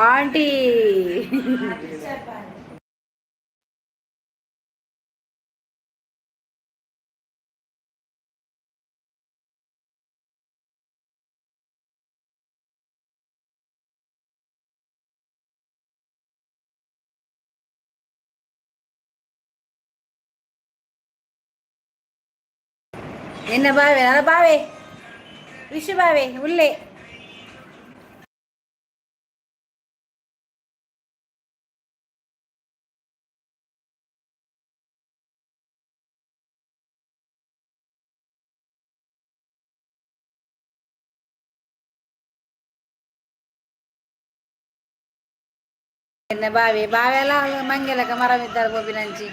Aunty. ನಿನ್ನ ಬಾವೆ, ನನ್ನ ಬಾವೆ, ವಿಶು ಬಾವೆ ಉಲ್ಲೆ. ನಿನ್ನ ಬಾವೆ ಬಾವೆ ಎಲ್ಲ ಮಂಗೆಲಕ ಮರ ಮಿತ್ತಾರ ಗೋಪಿನಂಚಿ.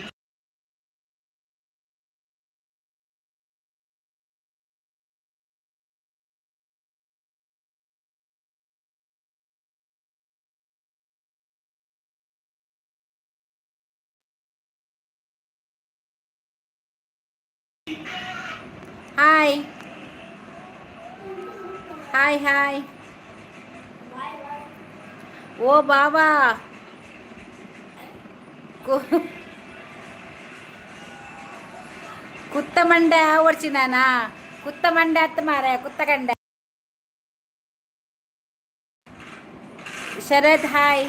Hi hi hi. ಓ ಬಾಬಾ, ಕುತ್ತ ಮಂಡೆ ಆವಡ್ಚಿ ನಾನಾ. ಕುತ್ತ ಮಂಡೆ ಅತ್ತ ಮಾರೆ, ಕುತ್ತ ಕಂಡೆ. ಶರತ್, ಹಾಯ್.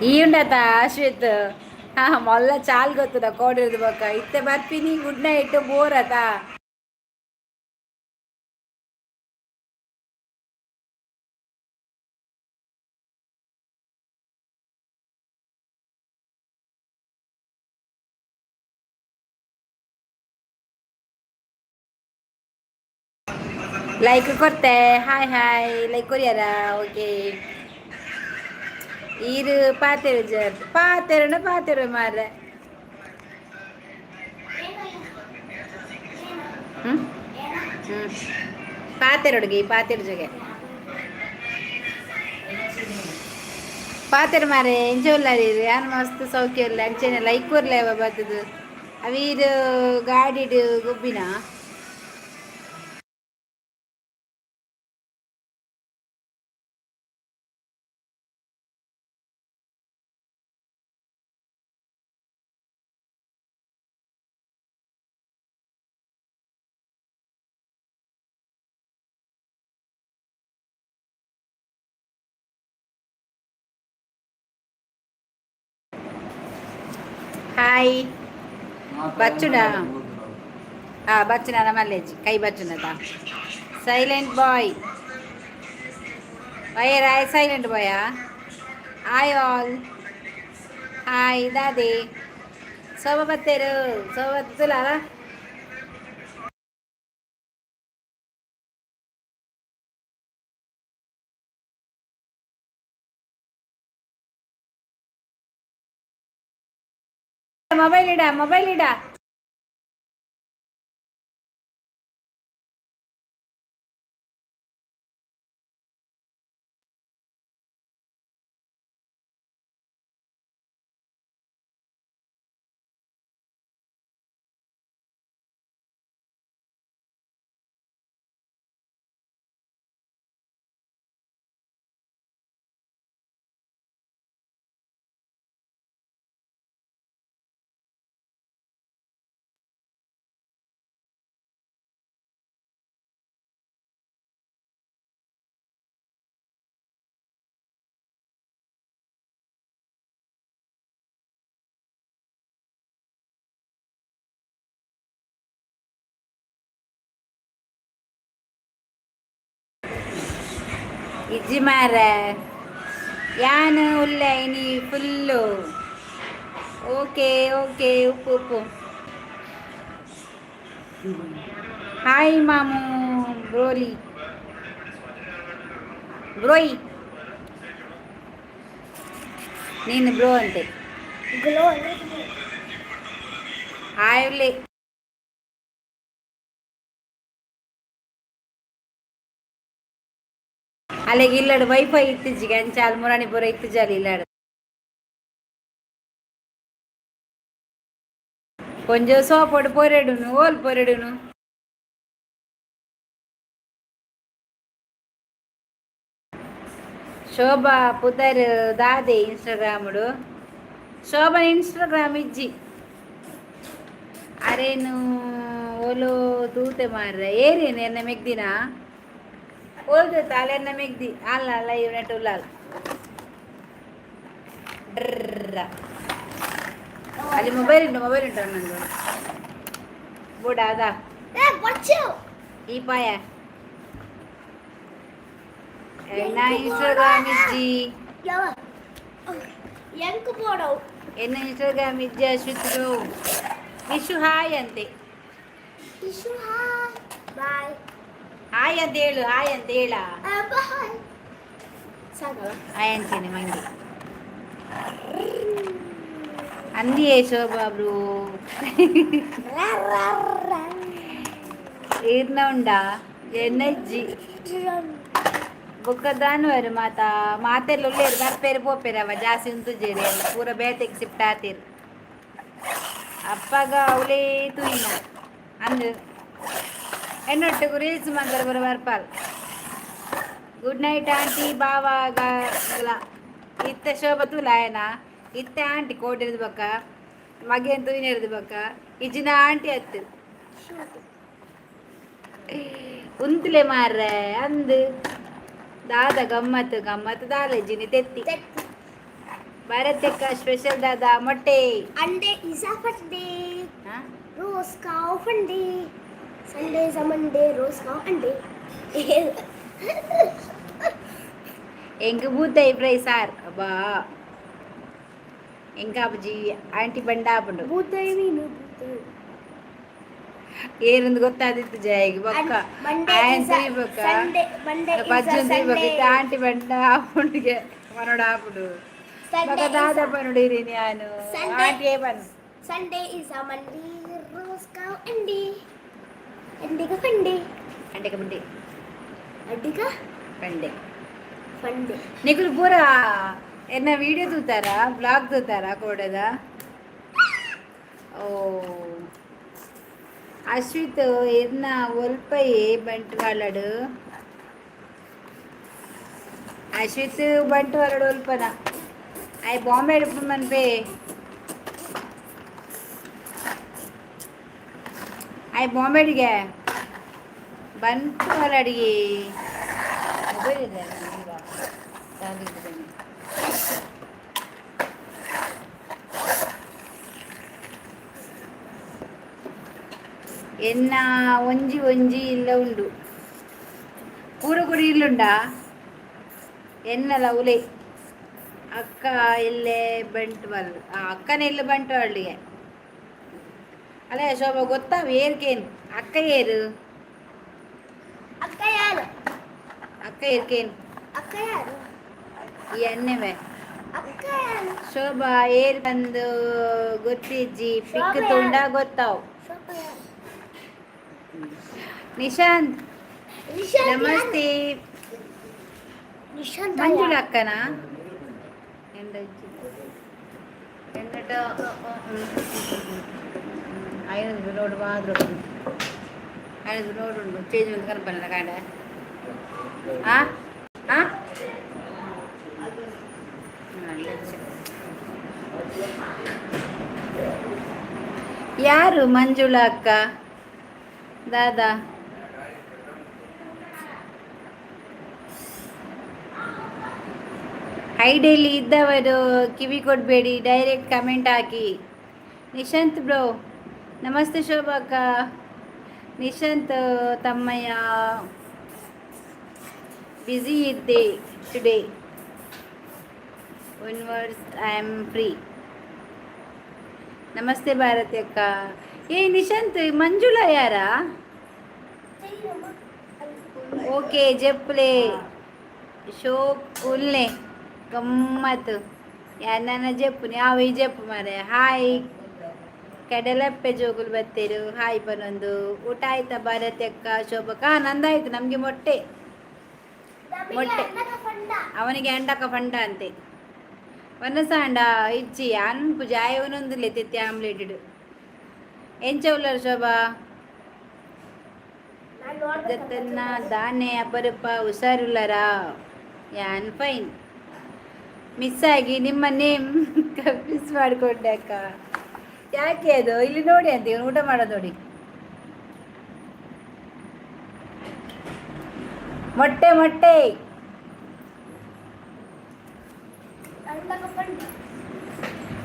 ಈ ಉಂಡತ ಅಶ್ವಿತ್? ಹಾ, ಮೊಲ್ಲ ಚಾಲ್ ಗೊತ್ತದ ಕೋಡಿರ್ದು ಬೊಕ್ಕ ಇತ್ತೆ ಬರ್ಪಿನಿ. ಗುಡ್ ನೈಟ್, ಬೋರ್ ಅತ? ಲೈಕ್ ಕೊರ್ತೆ. ಹಾಯ್ ಹಾಯ್, ಲೈಕ್ ಕೊರಿಯರ? ಓಕೆ. ಈರು ಪಾತೆರು ಜರ್, ಪಾತೆರುನ ಪಾತೆರು ಮಾರ್ರೆ. ಹ್ಮ್ ಹ್ಮ್ ಪಾತೆರೊಡುಗೆ ಪಾತೆರು ಜೊಗೆ ಪಾತೆರು ಮಾರೆ. ಎಂಚ ಉಲ್ಲರ್? ಯಾನ್ ಮಸ್ತ್ ಸೌಖ್ಯ ಉಲ್ಲೆ. ಅಂಚೆನೆ ಲೈಕ್ ಕೊರ್ಲೆ ಬತ್ತದು. ಅವೀರ್ ಗಾಡಿಡ್ ಗೊಬ್ಬಿನ. ಹಾಯ್. ಬಚ್ಚುಡ ಆ ಬಚ್ಚುನ ಮಲ್ಲೇಜಿ ಕೈ ಬಚ್ಚುನದ. ಸೈಲೆಂಟ್ ಬಾಯ್ ವೈರ್ ಆಯ್. ಸೈಲೆಂಟ್ ಬಾಯಾ? ಹಾಯ್ ಆಲ್. ಹಾಯ್ ದಾದಿ. ಸೋಮ ಬತ್ತೇರು, ಸೋಮ ಬತ್ತುಲಾರ. ಮೊಬೈಲ್ ಇಡ, ಮೊಬೈಲ್ ಇಡ. ಇಜ್ಜಿ ಮಾರ, ಯಾನ್ ಉಲ್ಲೆ ಇನಿ ಫುಲ್ಲು. ಓಕೆ ಓಕೆ, ಉಪ್ಪು ಉಪ್ಪು. ಹಾಯ್ ಮಾಮು. ಬ್ರೋಲಿ ಬ್ರೋಯ್, ನೀನು ಬ್ರೋ ಅಂತೆ. ಹಾಯ್ ಉಲ್ಲೆ. ಅಲ್ಲಿಗೆ ಇಲ್ಲಡು ವೈಫೈ ಇತ್ತೀಚಿಗೆ ಅಂಚಾಲ್ ಮುರಾಣಿಪುರ ಇತ್ತಿಜಾಲಿ ಇಲ್ಲಡು. ಕೊಂಚ ಸೋಪೊಡು ಪೊರೆಡುನು ಓಲ್ ಪೊರೆಡುನು. ಶೋಭಾ ಪುದರ್ ದಾದೆ ಇನ್ಸ್ಟಾಗ್ರಾಮುಡು? ಶೋಭಾ ಇನ್ಸ್ಟಾಗ್ರಾಮ್ ಇಜ್ಜಿ. ಅರೇನು ಓಲೋ ತೂತೆ ಮಾರ್ರೆ. ಏರೇನು ಎನ್ನ ಮೆಗ್ದಿನ ಓಲ್ದು ತಾಲೆನ್ನ ಮೆಗ್ದಿ ಅಲ್ಲ ಅಲ್ಲ ಇವ್ ಉಲ್ಲಾಲ್ ಡ್ರ. ಅಲ್ಲಿ ಮೊಬೈಲ್ ಉಂಟು, ಮೊಬೈಲ್ ಉಂಟು ನಂದು ಬೋಡ ಅದ. ಈ ಪಾಯ ಎನ್ನ ಇನ್ಸ್ಟಾಗ್ರಾಮ್ ಇಜ್ಜಿ. ಎಂಕ್ ಬೋಡವು. ಎನ್ನ ಇನ್ಸ್ಟಾಗ್ರಾಮ್ ಇಜ್ಜಿ. ಅಶ್ವಿತ್, ವಿಶು ಹಾಯ್ ಅಂತೆ. Ishu hi, boy. ಹಾಯ್ ಅಂತ ಹೇಳು, ಹಾಯ್ ಅಂತ ಹೇಳ. ಬಾಯ್, ಸಾಕಲ್ಲ? ಹಾಯ್ ಅಂತೀನಿ ಮಂಗಿ ಅಂದಿಯೇ. ಶೋಭಾ ಬ್ರೂ, ಈರ್ನ ಉಂಡಾ? ಎನ್ನಜ್ಜಿ ಬೊಕ್ಕ ದಾನುವರು ಮಾತ ಮಾತೆಲ್ಲ ಉಲ್ಲೇರು, ಬರ್ಪೇರು ಪೋಪೇರು. ಅವ ಜಾಸ್ತಿ ಉಂತುಜೇರಿ, ಎಲ್ಲ ಪೂರ ಬೇತೆಗೆ ಶಿಫ್ಟ್ ಆತೀರು. ಅಪ್ಪಗ ಅವಲೇ ತೂಯಿನ ಅಂದು ಎನ್ನೊಟ್ಟಿಗೆ ರೀಲ್ಸ್ ಮಂದರ ಬರ ಬರ್ಪಾಲ್. ಗುಡ್ ನೈಟ್ ಆಂಟಿ ಬಾವಾಗ. ಇತ್ತೆ ಶೋಭ ತೂಲಾಯನ? ಇತ್ತೆ ಆಂಟಿ ಕೋಟಿರ್ದು ಬಕ್ಕ ಮಗೇನ್ ತೂಯಿನಿರ್ದು ಬಕ್ಕ ಇಜಿನ ಆಂಟಿ ಅತ್ತು ಉಂತುಲೆ ಮಾರ್ರೆ. ಅಂದು ದಾದ ಗಮ್ಮತ್ತು ಗಮ್ಮತ್ತು ದಾಲ ಜಿನಿ ತೆತ್ತಿ. ಭಾರತಕ್ಕ ಸ್ಪೆಷಲ್ ದಾದಾ? ಮೊಟ್ಟೆ. ಅಂಡೆ is a funday. ಹಾ? रोज खाओ फंडे. संडे is a Monday, रोज खाओ अंडे. ಎಂಕ್ ಬೂತಾಯಿ ಫ್ರೈ ಸಾರ್. ಅಬ್ಬಾ, ಎಂಕಾಪುಜಿ ಆಂಟಿ ಬಂಡ ಆಪುಂಡು. ಬೂತಾಯಿ ಮೀನು, ಬೂತಾಯಿ. ಏರಂದು ಗೊತ್ತಾದಿತ್ತು ಜಯಗೆ ಬೊಕ್ಕ. ಮಂಡೇ ಆಯನ್ ಬೊಕ್ಕ ಸಂಡೇ, ಮಂಡೇ. ಪಜ್ಜನ್ ಬೊಕ್ಕ ಇತ್ತೆ ಆಂಟಿ ಬಂಡ ಆಪುಂಡಿಗೆ ಮನೋಡ ಆಪುಂಡು ಬೊಕ್ಕ. ದಾದ ಪನುಡು ಇರಿ ಯಾನು? Sunday. Aunty ಪನ್. संडे is a Monday, रोज खाओ अंडे. अंडे का फंडे. ಅಂಡೆ ಬಂಡೆ. अंडे का ಬಂಡೆ. फंडे. ನಿಕುಲು ಪೂರ ಎನ್ನ ವಿಡಿಯೋ ತೂತಾರಾ, ಬ್ಲಾಗ್ ತೂತಾರಾ ಕೋಡೆದ? ಓ ಅಶ್ವಿತ್, ಎನ್ನ ಒಲ್ಪಯೇ ಬಂಟ್ವಾಳಡು? ಅಶ್ವಿತ್ ಬಂಟ್ವಾಳಡು ಒಲ್ಪನ? ಆಯ್ ಬಾಂಬೆ ಮನ್ಪೆ. ಆಯ್ ಬಾಂಬೆಡಿಗೆ ಬಂಟ್ವಾಳಡಿಗೆ ಮೊಬೈಲ್ ಇದೆ. ಎನ್ನ ಒಂಜಿ ಒಂಜಿ ಇಲ್ಲ ಉಂಡು. ಪೂರ ಗುಡಿ ಇಲ್ಲುಂಡಾ? ಎನ್ನಲ ಉಲೆ ಅಕ್ಕ ಇಲ್ಲೇ ಬಂಟ್ವಾಳ. ಅಕ್ಕನ ಇಲ್ಲ ಬಂಟ್ವಾಳಿಗೆ. ಅಲ್ಲೇ ಶೋಭಾ ಗೊತ್ತಾವ ಏರ್ಕೇನು? ಅಕ್ಕ ಏರು? ಅಕ್ಕ ಯಾರು? ಅಕ್ಕ ಏರ್ಕೇನು? ಅಕ್ಕ ಯಾರು? ಈ ಅಣ್ಣವೆ. ಅಕ್ಕ ಯಾರು? ಶೋಭಾ ಏರ್ ಬಂದು ಗೊತ್ತಿಜ್ಜಿ. ಪಿಕ್ ಶೋಭಾ ತುಂಡ ಯಾರು? ಗೊತ್ತಾವ್. ಶೋಭಾ ಯಾರು? ನಿಶಾಂತ್. ನಿಶಾಂತ್. ನಮಸ್ತೆ. ನಿಶಾಂತ್. ಮಂಜುಳ ಅಕ್ಕನ എന്നിട്ട് ಐನೂರು ನೋಡು ಮಾತ್ರ. 500 ನೋಡುಂಡು, ಚೇಂಜ್ ಒಂದು ಕನಪಲ್ಲ ಕಾಂಡ. ಆ ಆ ಯಾರು ಮಂಜುಳಾ ಅಕ್ಕ? ದಾದಾ ಐಡಿಯಲ್ಲಿ ಇದ್ದವರು ಕಿವಿ ಕೊಡಬೇಡಿ, ಡೈರೆಕ್ಟ್ ಕಮೆಂಟ್ ಹಾಕಿ. ನಿಶಾಂತ್ ಬ್ರೋ ನಮಸ್ತೆ. ಶೋಭಕ್ಕ, ನಿಶಾಂತ್ ತಮ್ಮಯ್ಯ ಬ್ಯುಸಿ ಇದ್ದೆ. Today onwards I am free. ನಮಸ್ತೆ ಭಾರತಿ ಅಕ್ಕ. ಏ ನಿಶಾಂತ್, ಮಂಜುಳಾ ಯಾರಾ? ಓಕೆ, ಜೆಪ್ಲೆ ಶೋಕ್ ಉಲ್ಲೆ ಗಮ್ಮತ್ತು. ನನ್ನ ಜೆಪ್ಪು ಯಾವ ಈ ಜೆಪ್ಪು ಮಾರೆ. ಹಾಯ್ ಕಡಲಪ್ಪೆ ಜೋಗುಲು ಬತ್ತೀರು ಹಾಯ್ ಪನೊಂದು. ಊಟ ಆಯ್ತಾ ಭಾರತಿ ಅಕ್ಕ, ಶೋಭಕ್ಕ? ನಂದಾಯ್ತು. ನಮಗೆ ಮೊಟ್ಟೆ. ಮೊಟ್ಟೆ. ಅವನಿಗೆ ಅಂಡಕ ಫಂಡ ಅಂತೆ. ವನಸಾಂಡ ಇಜ್ಜಿ ಅನ್ಪು ಜಾಯವನೊಂದು ತೆತ್ತಿ ಆಮ್ಲೆಟ್. ಎಂಚ ಉಲ್ಲರ್ ಶೋಭಾ? ಜತ್ತನ್ನ ದಾನೆ ಅಪರೂಪ, ಹುಷಾರುಲ್ಲರಾ? ಯಾನ್ ಫೈನ್. ಮಿಸ್ ಆಗಿ ನಿಮ್ಮ ನೇಮ್ ಮಿಸ್ ಮಾಡಿಕೊಂಡೆ ಅಕ್ಕ. ಯಾಕೆ ಅದು? ಇಲ್ಲಿ ನೋಡಿ ಅಂತ, ಇವನು ಊಟ ಮಾಡೋದು ನೋಡಿ. ಮೊಟ್ಟೆ ಮೊಟ್ಟೆ.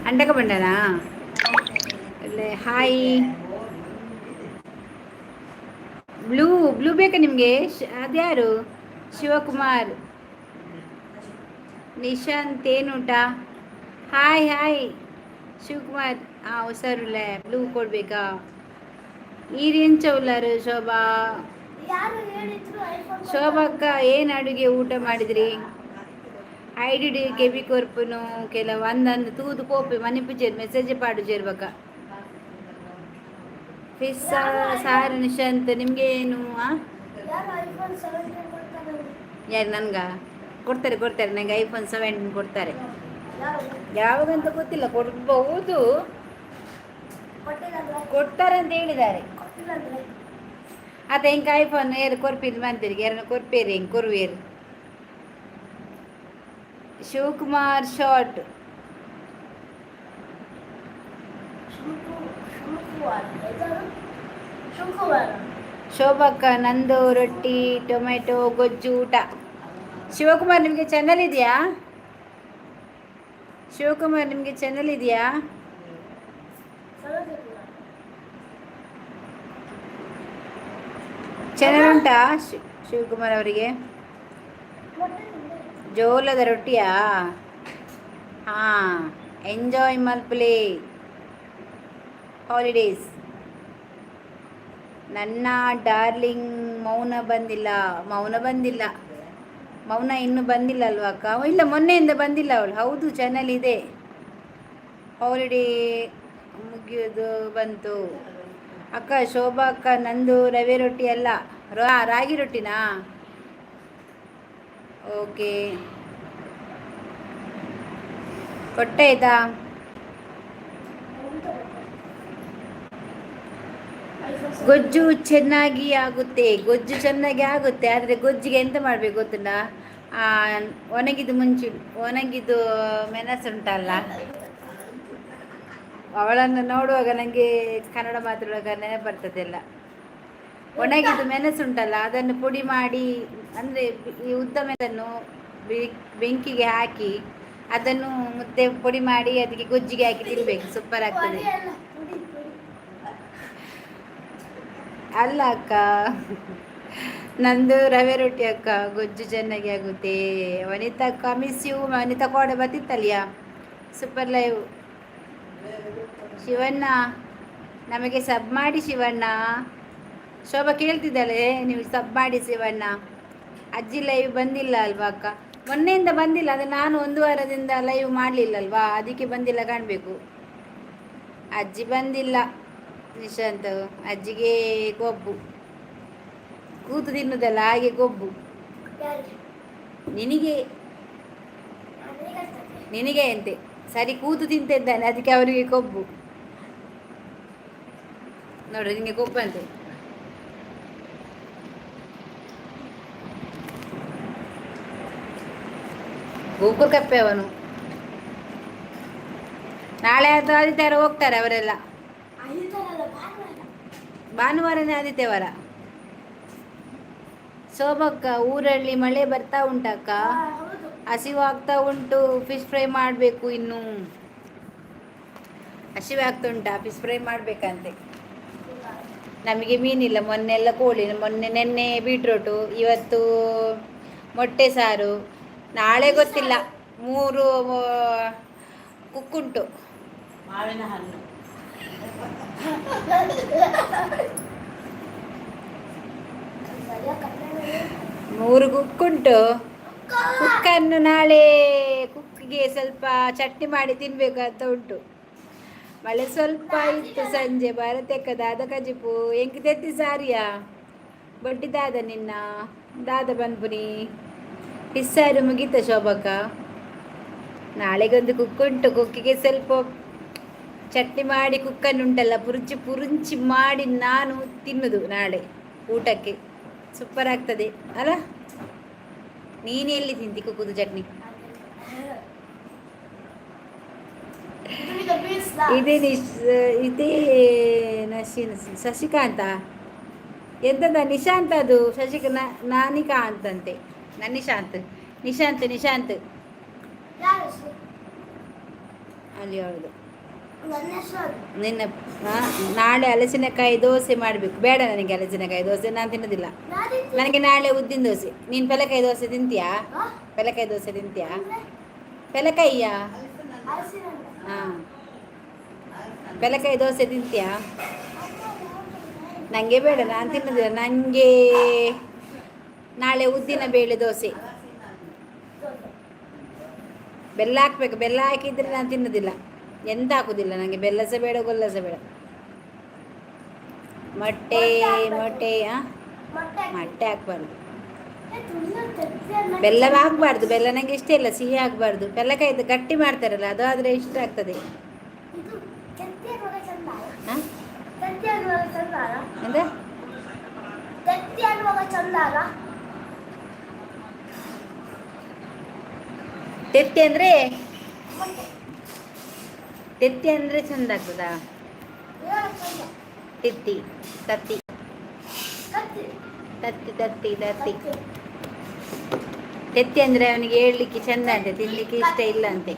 ಅಂಡಕ ಬಂಡನಾ? ಹಾಯ್. ಬ್ಲೂ ಬ್ಲೂ ಬೇಕಾ ನಿಮಗೆ? ಅದ್ಯಾರು? ಶಿವಕುಮಾರ್, ನಿಶಾಂತ್, ಏನೂಟ? Hi hi Shivakumar. ಹಾಂ, ಹುಷಾರುಲ್ಲ. ಬ್ಲೂ ಕೊಡ್ಬೇಕಾ? ಈರೆಂಚ ಉಲ್ಲಾರು ಶೋಭಾ? ಶೋಭಕ್ಕ, ಏನು ಅಡುಗೆ ಊಟ ಮಾಡಿದ್ರಿ? ಐಡಿಡಿ ಕೆಬಿ ಕೊರ್ಪುನು ಕೆಲವು ಅಂದಂದು ತೂದು ಪೋಪೆ ಮನಿಪುಜೇರ್, ಮೆಸೇಜ್ ಪಾಡು ಜೇರ್ಬಕ. ಫಿಸ್ ಸಾರು. ನಿಶಾಂತ್, ನಿಮಗೆ ಏನು? ಯಾರು, ನನ್ಗ ಕೊಡ್ತಾರೆ? ಕೊಡ್ತಾರೆ, ನನಗೆ ಐಫೋನ್ 7 ಕೊಡ್ತಾರೆ. ಯಾವಾಗಂತ ಗೊತ್ತಿಲ್ಲ, ಕೊಡ್ಬಹುದು. ಕೊಡ್ತಾರೆ ಅಂತ ಹೇಳಿದ್ದಾರೆ. ಅದ ಹಿಂಗೆ ಐಫೋನ್ ಏರು ಕೊರ್ಪಿದ್ ಮಂತಿರಿಗೆ ಯಾರನ್ನ ಕೊರ್ಪೇರಿ, ಹಿಂಗೆ ಕೊರುವೇರು. ಶಿವಕುಮಾರ್ ಶಾರ್ಟ್. ಶೋಭಕ್ಕ, ನಂದು ರೊಟ್ಟಿ ಟೊಮೆಟೊ ಗೊಜ್ಜು ಊಟ. ಶಿವಕುಮಾರ್, ನಿಮಗೆ ಚಾನಲ್ ಇದೆಯಾ? ಶಿವಕುಮಾರ್, ನಿಮಗೆ ಚಾನಲ್ ಇದೆಯಾ? ಚಾನಲ್ ಉಂಟಾ ಶಿವಕುಮಾರ್ ಅವರಿಗೆ? ಜೋಳದ ರೊಟ್ಟಿಯಾ? ಹಾಂ, ಎಂಜಾಯ್ ಮಲ್ಪಲೆ ಹಾಲಿಡೇಸ್. ನನ್ನ ಡಾರ್ಲಿಂಗ್ ಮೌನ ಬಂದಿಲ್ಲ, ಮೌನ ಬಂದಿಲ್ಲ, ಮೌನ ಇನ್ನೂ ಬಂದಿಲ್ಲ ಅಲ್ವಾ ಅಕ್ಕ? ಇಲ್ಲ, ಮೊನ್ನೆಯಿಂದ ಬಂದಿಲ್ಲ ಅವಳು. ಹೌದು, ಚಾನಲ್ ಇದೆ. ಹಾಲಿಡೇ ಮುಗಿಯೋದು ಬಂತು ಅಕ್ಕ. ಶೋಭಾ ಅಕ್ಕ, ನಂದು ರವೆ ರೊಟ್ಟಿ ಅಲ್ಲ, ರಾಗಿ ರೊಟ್ಟಿನಾ? ಓಕೆ, ಕೊಟ್ಟೆ ಆಯ್ತಾ? ಗೊಜ್ಜು ಚೆನ್ನಾಗಿ ಆಗುತ್ತೆ, ಗೊಜ್ಜು ಚೆನ್ನಾಗಿ ಆಗುತ್ತೆ. ಆದರೆ ಗೊಜ್ಜಿಗೆ ಎಂತ ಮಾಡಬೇಕು ಗೊತ್ತುಂಟಾ? ಒಣಗಿದ್ದು ಮುಂಚೆ, ಒಣಗಿದ್ದು ಮೆಣಸುಂಟಲ್ಲ, ಅವಳನ್ನು ನೋಡುವಾಗ ನನಗೆ ಕನ್ನಡ ಮಾತಾಡುವಾಗ ನೆನಪು ಬರ್ತದೆಲ್ಲ. ಒಣಗಿದ್ದು ಮೆಣಸುಂಟಲ್ಲ, ಅದನ್ನು ಪುಡಿ ಮಾಡಿ, ಅಂದರೆ ಈ ಉದ್ದ ಮೆಣಸನ್ನು ಬೆಂಕಿಗೆ ಹಾಕಿ ಅದನ್ನು ಮುದ್ದೆ ಪುಡಿ ಮಾಡಿ ಅದಕ್ಕೆ ಗೊಜ್ಜಿಗೆ ಹಾಕಿ ತಿನ್ಬೇಕು, ಸೂಪರ್ ಆಗ್ತದೆ. ಅಲ್ಲ ಅಕ್ಕ, ನಂದು ರವೆ ರೊಟ್ಟಿ ಅಕ್ಕ, ಗೊಜ್ಜು ಚೆನ್ನಾಗಿ ಆಗುತ್ತೆ. ವನಿತಾ ಅಕ್ಕ, ಮಿಸ್ you. Vanita ಕೋಡೆ ಬತ್ತಿತ್ತಲ್ಯಾ? Super live. Shivanna, ನಮಗೆ ಸಬ್ ಮಾಡಿ ಶಿವಣ್ಣ. ಶೋಭಾ ಕೇಳ್ತಿದ್ದಾಳೆ, ನೀವು ಸಬ್ ಮಾಡಿ ಶಿವಣ್ಣ. ಅಜ್ಜಿ ಲೈವ್ ಬಂದಿಲ್ಲ ಅಲ್ವಾ ಅಕ್ಕ? ಮೊನ್ನೆಯಿಂದ ಬಂದಿಲ್ಲ. ಅಂದರೆ ನಾನು ಒಂದು ವಾರದಿಂದ ಲೈವ್ ಮಾಡಲಿಲ್ಲ ಅಲ್ವಾ, ಅದಕ್ಕೆ ಬಂದಿಲ್ಲ ಕಾಣಬೇಕು. ಅಜ್ಜಿ ಬಂದಿಲ್ಲ ನಿಶಾಂತ್. ಅಜ್ಜಿಗೆ ಕೊಬ್ಬು, ಕೂತು ತಿನ್ನುದಲ್ಲ, ಹಾಗೆ ಕೊಬ್ಬು. ನಿನಗೆ ನಿನಗೆ ಅಂತೆ. ಸರಿ, ಕೂತು ತಿಂತಿದ್ದಾನೆ, ಅದಕ್ಕೆ ಅವರಿಗೆ ಕೊಬ್ಬು. ನೋಡ್ರಿ, ನಿಮಗೆ ಕೊಬ್ಬಂತೆ. ಗೋಕುರ್ ಕಪ್ಪೆ ಅವನು. ನಾಳೆ ಅದು ಆದಿತ್ಯವಾರ ಹೋಗ್ತಾರೆ ಅವರೆಲ್ಲ. ಭಾನುವಾರನೇ ಆದಿತ್ಯವಾರ. ಶೋಭಕ್ಕ, ಊರಲ್ಲಿ ಮಳೆ ಬರ್ತಾ ಉಂಟಕ್ಕ? ಹಸಿವು ಆಗ್ತಾ ಉಂಟು, ಫಿಶ್ ಫ್ರೈ ಮಾಡಬೇಕು. ಇನ್ನು ಹಸಿವೆ ಆಗ್ತಾ ಉಂಟಾ? ಫಿಶ್ ಫ್ರೈ ಮಾಡಬೇಕಂತೆ. ನಮಗೆ ಮೀನಿಲ್ಲ. ಮೊನ್ನೆಲ್ಲ ಕೋಳಿ, ಮೊನ್ನೆ ನೆನ್ನೆ ಬೀಟ್ರೋಟು, ಇವತ್ತು ಮೊಟ್ಟೆ ಸಾರು, ನಾಳೆ ಗೊತ್ತಿಲ್ಲ. ಮೂರು ಕುಕ್ಕುಂಟು. ಮಾವಿನ ಹಣ್ಣು. ಮೂರು ಕುಕ್ಕುಂಟು. ಕುಕ್ಕನ್ನು ನಾಳೆ ಕುಕ್ಕಿಗೆ ಸ್ವಲ್ಪ ಚಟ್ನಿ ಮಾಡಿ ತಿನ್ಬೇಕು ಅಂತ ಉಂಟು. ಮಳೆ ಸ್ವಲ್ಪ ಇತ್ತು ಸಂಜೆ. ಭಾರತಕ್ಕ ದಾದ ಕಜಿಪು ಎಂಕ್ ತೆತ್ತಿ ಸಾರಿಯಾ ಬಡ್ಡಿ ದಾದ ನಿನ್ನ ದಾದ ಬನ್ಪುನಿ. ಪಿಸ್ಸಾರು ಮುಗೀತ ಶೋಭಕ್ಕ? ನಾಳೆಗೊಂದು ಕುಕ್ಕುಂಟು. ಕುಕ್ಕಿಗೆ ಸ್ವಲ್ಪ ಚಟ್ನಿ ಮಾಡಿ ಕುಕ್ಕನ್ನು ಉಂಟಲ್ಲ, ಪುರುಂಚಿ ಪುರುಂಚಿ ಮಾಡಿ ನಾನು ತಿನ್ನುದು ನಾಳೆ ಊಟಕ್ಕೆ. ಸೂಪರ್ ಆಗ್ತದೆ ಅಲ್ಲ? ನೀನು ಎಲ್ಲಿ ತಿಂತಿ ಕುಕ್ಕುದು ಚಟ್ನಿ? ಇದೇ ನಿಶ್, ಇದೇ ನಶಿ ಶಶಿಕಾಂತ ಎಂತದ ನಿಶಾಂತ್, ಅದು ಶಶಿಕ ನಾನಿಕಾ ಅಂತಂತೆ. ನಿಶಾಂತ್, ನಿಶಾಂತ್, ನಿಶಾಂತ್. ಅಲ್ಲಿ ಅವಳದು ನಿನ್ನ. ನಾಳೆ ಹಲಸಿನಕಾಯಿ ದೋಸೆ ಮಾಡಬೇಕು. ಬೇಡ ನನಗೆ ಹಲಸಿನಕಾಯಿ ದೋಸೆ, ನಾನು ತಿನ್ನೋದಿಲ್ಲ. ನನಗೆ ನಾಳೆ ಉದ್ದಿನ ದೋಸೆ. ನೀನು ಪೆಲಕಾಯಿ ದೋಸೆ ತಿಂತೀಯಾ? ಪೆಲಕಾಯಿ ದೋಸೆ ತಿಂತೀಯಾ? ಪೆಲಕಾಯಿಯಾ? ಹಾಂ, ಪೆಲಕಾಯಿ ದೋಸೆ ತಿಂತೀಯಾ? ನನಗೆ ಬೇಡ, ನಾನು ತಿನ್ನೋದಿಲ್ಲ. ನನಗೆ ನಾಳೆ ಉದ್ದಿನ ಬೇಳೆ ದೋಸೆ. ಬೆಲ್ಲ ಹಾಕ್ಬೇಕು. ಬೆಲ್ಲ ಹಾಕಿದರೆ ನಾನು ತಿನ್ನೋದಿಲ್ಲ. ಎಂತ ಹಾಕುದಿಲ್ಲ ನನಗೆ. ಬೆಲ್ಲ ಸಹ ಬೇಡ, ಗೊಲ್ಲ ಸಹ ಬೇಡ. ಮೊಟ್ಟೆ, ಮೊಟ್ಟೆ, ಮೊಟ್ಟೆ ಹಾಕ್ಬಾರ್ದು. ಬೆಲ್ಲ ಹಾಕ್ಬಾರ್ದು. ಬೆಲ್ಲ ನನಗೆ ಇಷ್ಟ ಇಲ್ಲ. ಸಿಹಿ ಹಾಕ್ಬಾರ್ದು. ಬೆಲ್ಲಕಾಯ್ದು ಗಟ್ಟಿ ಮಾಡ್ತಾರಲ್ಲ, ಅದು ಆದರೆ ಇಷ್ಟ ಆಗ್ತದೆ. ಹಾಂ, ಎಂತ? ತೆತ್ತಿ ಅಂದ್ರೆ, ತೆತ್ತಿ ಅಂದ್ರೆ ಚಂದ ಆಗ್ತದಾ? ತಿತ್ತಿ, ತತ್ತಿ, ತತ್ತಿ, ತತ್ತಿ, ತತ್ತಿ, ತೆತ್ತಿ ಅಂದ್ರೆ ಅವನಿಗೆ ಹೇಳಲಿಕ್ಕೆ ಚಂದ ಅಂತೆ, ತಿನ್ಲಿಕ್ಕೆ ಇಷ್ಟ ಇಲ್ಲ ಅಂತೆ.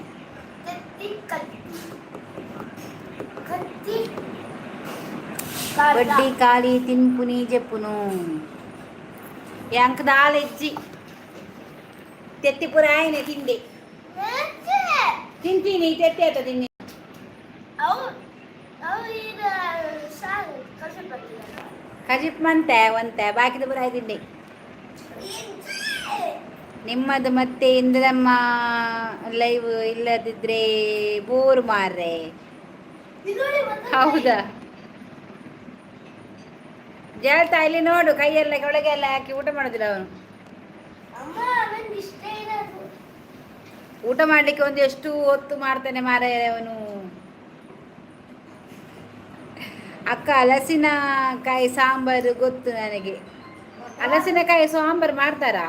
ಬಡ್ಡಿ ಖಾಲಿ ತಿನ್ಪುನಿ ಜೆಪ್ಪುನು ಯಾಂಕ್ ದಾಲ ಇಜ್ಜಿ. ತೆತ್ತಿ ಪುರ ಆಯ್ನೆ ತಿಂದೆ. ತಿಂತೀನಿ ತೆತ್ತಿ ಆತ ತಿನ್ನಿ. ಕಜಿಪ್ ಮಂತೆ ಒಂತೆ ಬಾಕಿದ ಪುರ ತಿಂಡಿ ನಿಮ್ಮದು. ಮತ್ತೆ ಇಂದ್ರಮ್ಮ ಲೈವ್ ಇಲ್ಲದಿದ್ರೆ ಬೋರ್ ಮಾರ್ರೆ. ಹೌದಾ? ಜಾಳ್ತಾ ಇಲ್ಲಿ ನೋಡು, ಕೈಯೆಲ್ಲ ಒಳಗೆಲ್ಲ ಹಾಕಿ ಊಟ ಮಾಡೋದಿಲ್ಲ ಅವನು. ಊಟ ಮಾಡ್ಲಿಕ್ಕೆ ಒಂದು ಎಷ್ಟು ಹೊತ್ತು ಮಾಡ್ತಾನೆ ಮಾರಾಯ ಅವನು. ಅಕ್ಕ, ಹಲಸಿನಕಾಯಿ ಸಾಂಬಾರು ಗೊತ್ತು ನನಗೆ. ಹಲಸಿನಕಾಯಿ ಸಾಂಬಾರು ಮಾಡ್ತಾರಾ?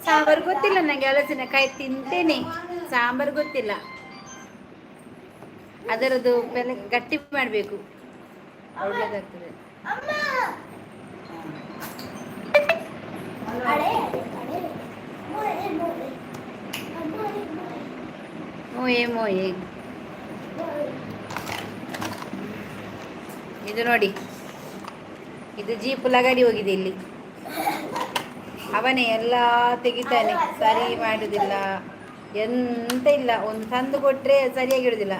ಸಾಂಬಾರು ಗೊತ್ತಿಲ್ಲ ನನಗೆ. ಹಲಸಿನಕಾಯಿ ತಿಂತೇನೆ, ಸಾಂಬಾರು ಗೊತ್ತಿಲ್ಲ. ಅದರದ್ದು ಬೆಲೆ ಗಟ್ಟಿ ಮಾಡಬೇಕು, ಒಳ್ಳೇದಾಗ್ತದೆ. ಮೋಯೆ ಮೋಯೆ. ಇದು ನೋಡಿ, ಇದು ಜೀಪ್ ಲಗಡಿ ಹೋಗಿದೆ ಇಲ್ಲಿ. ಅವನೇ ಎಲ್ಲ ತೆಗಿತಾನೆ, ಸರಿ ಮಾಡುದಿಲ್ಲ, ಎಂತ ಇಲ್ಲ. ಒಂದು ತಂದು ಕೊಟ್ಟರೆ ಸರಿಯಾಗಿ ಇಡುದಿಲ್ಲ.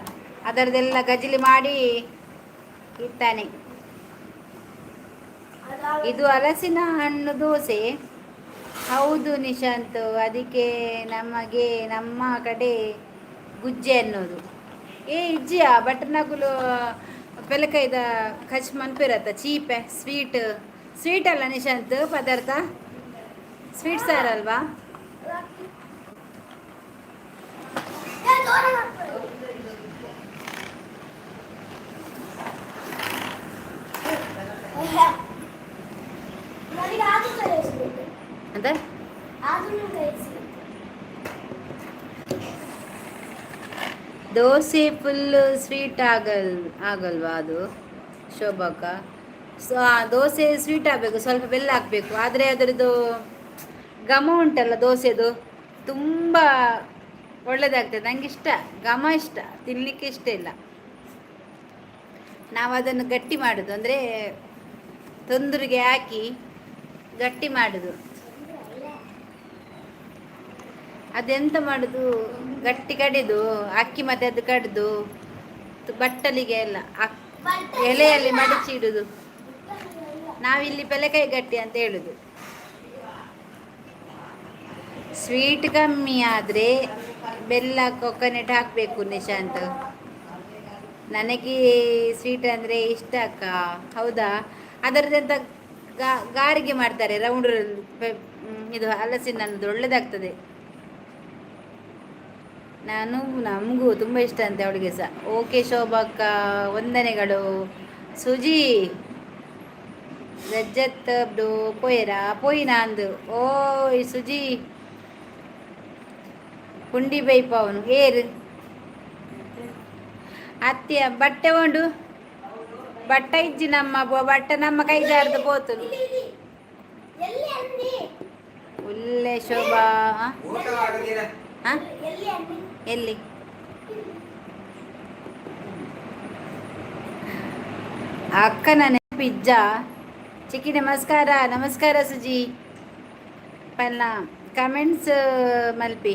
ಅದರದೆಲ್ಲ ಗಜಿಲಿ ಮಾಡಿ ಇಡ್ತಾನೆ. ಇದು ಹಲಸಿನ ಹಣ್ಣು ದೋಸೆ. ಹೌದು ನಿಶಾಂತ್, ಅದಕ್ಕೆ ನಮಗೆ ನಮ್ಮ ಕಡೆ ಗುಜ್ಜೆ ಅನ್ನೋದು. ಏ ಇಜ್ಜಿಯ ಬಟರ್ನಗುಲು ಪೆಲಕಾಯ್ದ ಖಚ್ ಮನ್ಪಿರತ್ತ ಚೀಪೆ ಸ್ವೀಟ್. ಸ್ವೀಟ್ ಅಲ್ಲ ನಿಶಾಂತ್ ಪದಾರ್ಥ, ಸ್ವೀಟ್ ಸಾರ್ ಅಲ್ವಾ? ಅಂತ ದೋಸೆ ಫುಲ್ಲು ಸ್ವೀಟ್ ಆಗಲ್ವಾ ಅದು ಶೋಭಕ್ಕ? ಸೊ ದೋಸೆ ಸ್ವೀಟ್ ಆಗಬೇಕು, ಸ್ವಲ್ಪ ಬೆಲ್ಲ ಹಾಕಬೇಕು. ಆದರೆ ಅದರದ್ದು ಘಮ ಉಂಟಲ್ಲ ದೋಸೆದು, ತುಂಬ ಒಳ್ಳೆಯದಾಗ್ತದೆ. ನಂಗೆ ಇಷ್ಟ, ಘಮ ಇಷ್ಟ, ತಿನ್ನಲಿಕ್ಕೆ ಇಷ್ಟ ಇಲ್ಲ. ನಾವು ಅದನ್ನು ಗಟ್ಟಿ ಮಾಡೋದು, ಅಂದರೆ ತೊಂದರೆಗೆ ಹಾಕಿ ಗಟ್ಟಿ ಮಾಡೋದು. ಅದೆಂತ ಮಾಡೋದು, ಗಟ್ಟಿ ಕಡಿದು ಅಕ್ಕಿ, ಮತ್ತೆ ಅದು ಕಡಿದು ಬಟ್ಟಲಿಗೆ ಎಲ್ಲ ಎಲೆಯಲ್ಲಿ ಮಡಚಿ ಇಡುದು. ನಾವಿಲ್ಲಿ ಪೆಲೆಕಾಯಿ ಗಟ್ಟಿ ಅಂತ ಹೇಳುದು. ಸ್ವೀಟ್ ಕಮ್ಮಿ ಆದರೆ ಬೆಲ್ಲ ಕೊಕೊನೆಟ್ ಹಾಕಬೇಕು ನಿಶಾಂತ್. ನನಗೆ ಸ್ವೀಟ್ ಅಂದರೆ ಇಷ್ಟ ಅಕ್ಕ. ಹೌದಾ? ಅದರದ್ದೆಂತ ಗಾರಿಗೆ ಮಾಡ್ತಾರೆ ರೌಂಡ್. ಇದು ಹಲಸಿನ ಹಣ್ಣದು ಒಳ್ಳೆದಾಗ್ತದೆ. ನಾನು ನಮಗೂ ತುಂಬ ಇಷ್ಟ ಅಂತೆ ಅವಳಿಗೆ ಸಹ. ಓಕೆ ಶೋಭಕ್ಕ, ವಂದನೆಗಳು. ಸುಜಿ ರಜತ್ ಬ್ಡು ಪೋಯರಾ ಪೋಯಿನ ಅಂದು. ಓಯ್ ಸುಜಿ, ಪುಂಡಿ ಬೈಪವನು ಏರು ಅತ್ತಿಯ ಬಟ್ಟೆ ಉಂಡು. ಬಟ್ಟೆ ಇಜ್ಜಿ ನಮ್ಮ ಬಟ್ಟೆ ನಮ್ಮ ಕೈ ಜಾರ್ದು ಪೋತುನು. ಎಲ್ಲಿ ಅಂದಿ? ಉಲ್ಲೆ ಶೋಭಾ, ಆ? ಊಟ ಆಗದಿರ. ಆ? ಎಲ್ಲಿ ಅಂದಿ? ಎಲ್ಲಿ ಅಕ್ಕನ ನೆನಪಿಜ್ಜ ಚಿಕ್ಕಿ. ನಮಸ್ಕಾರ, ನಮಸ್ಕಾರ ಸುಜಿ. ಪಲ್ಲ ಕಮೆಂಟ್ಸ್ ಮಲ್ಪಿ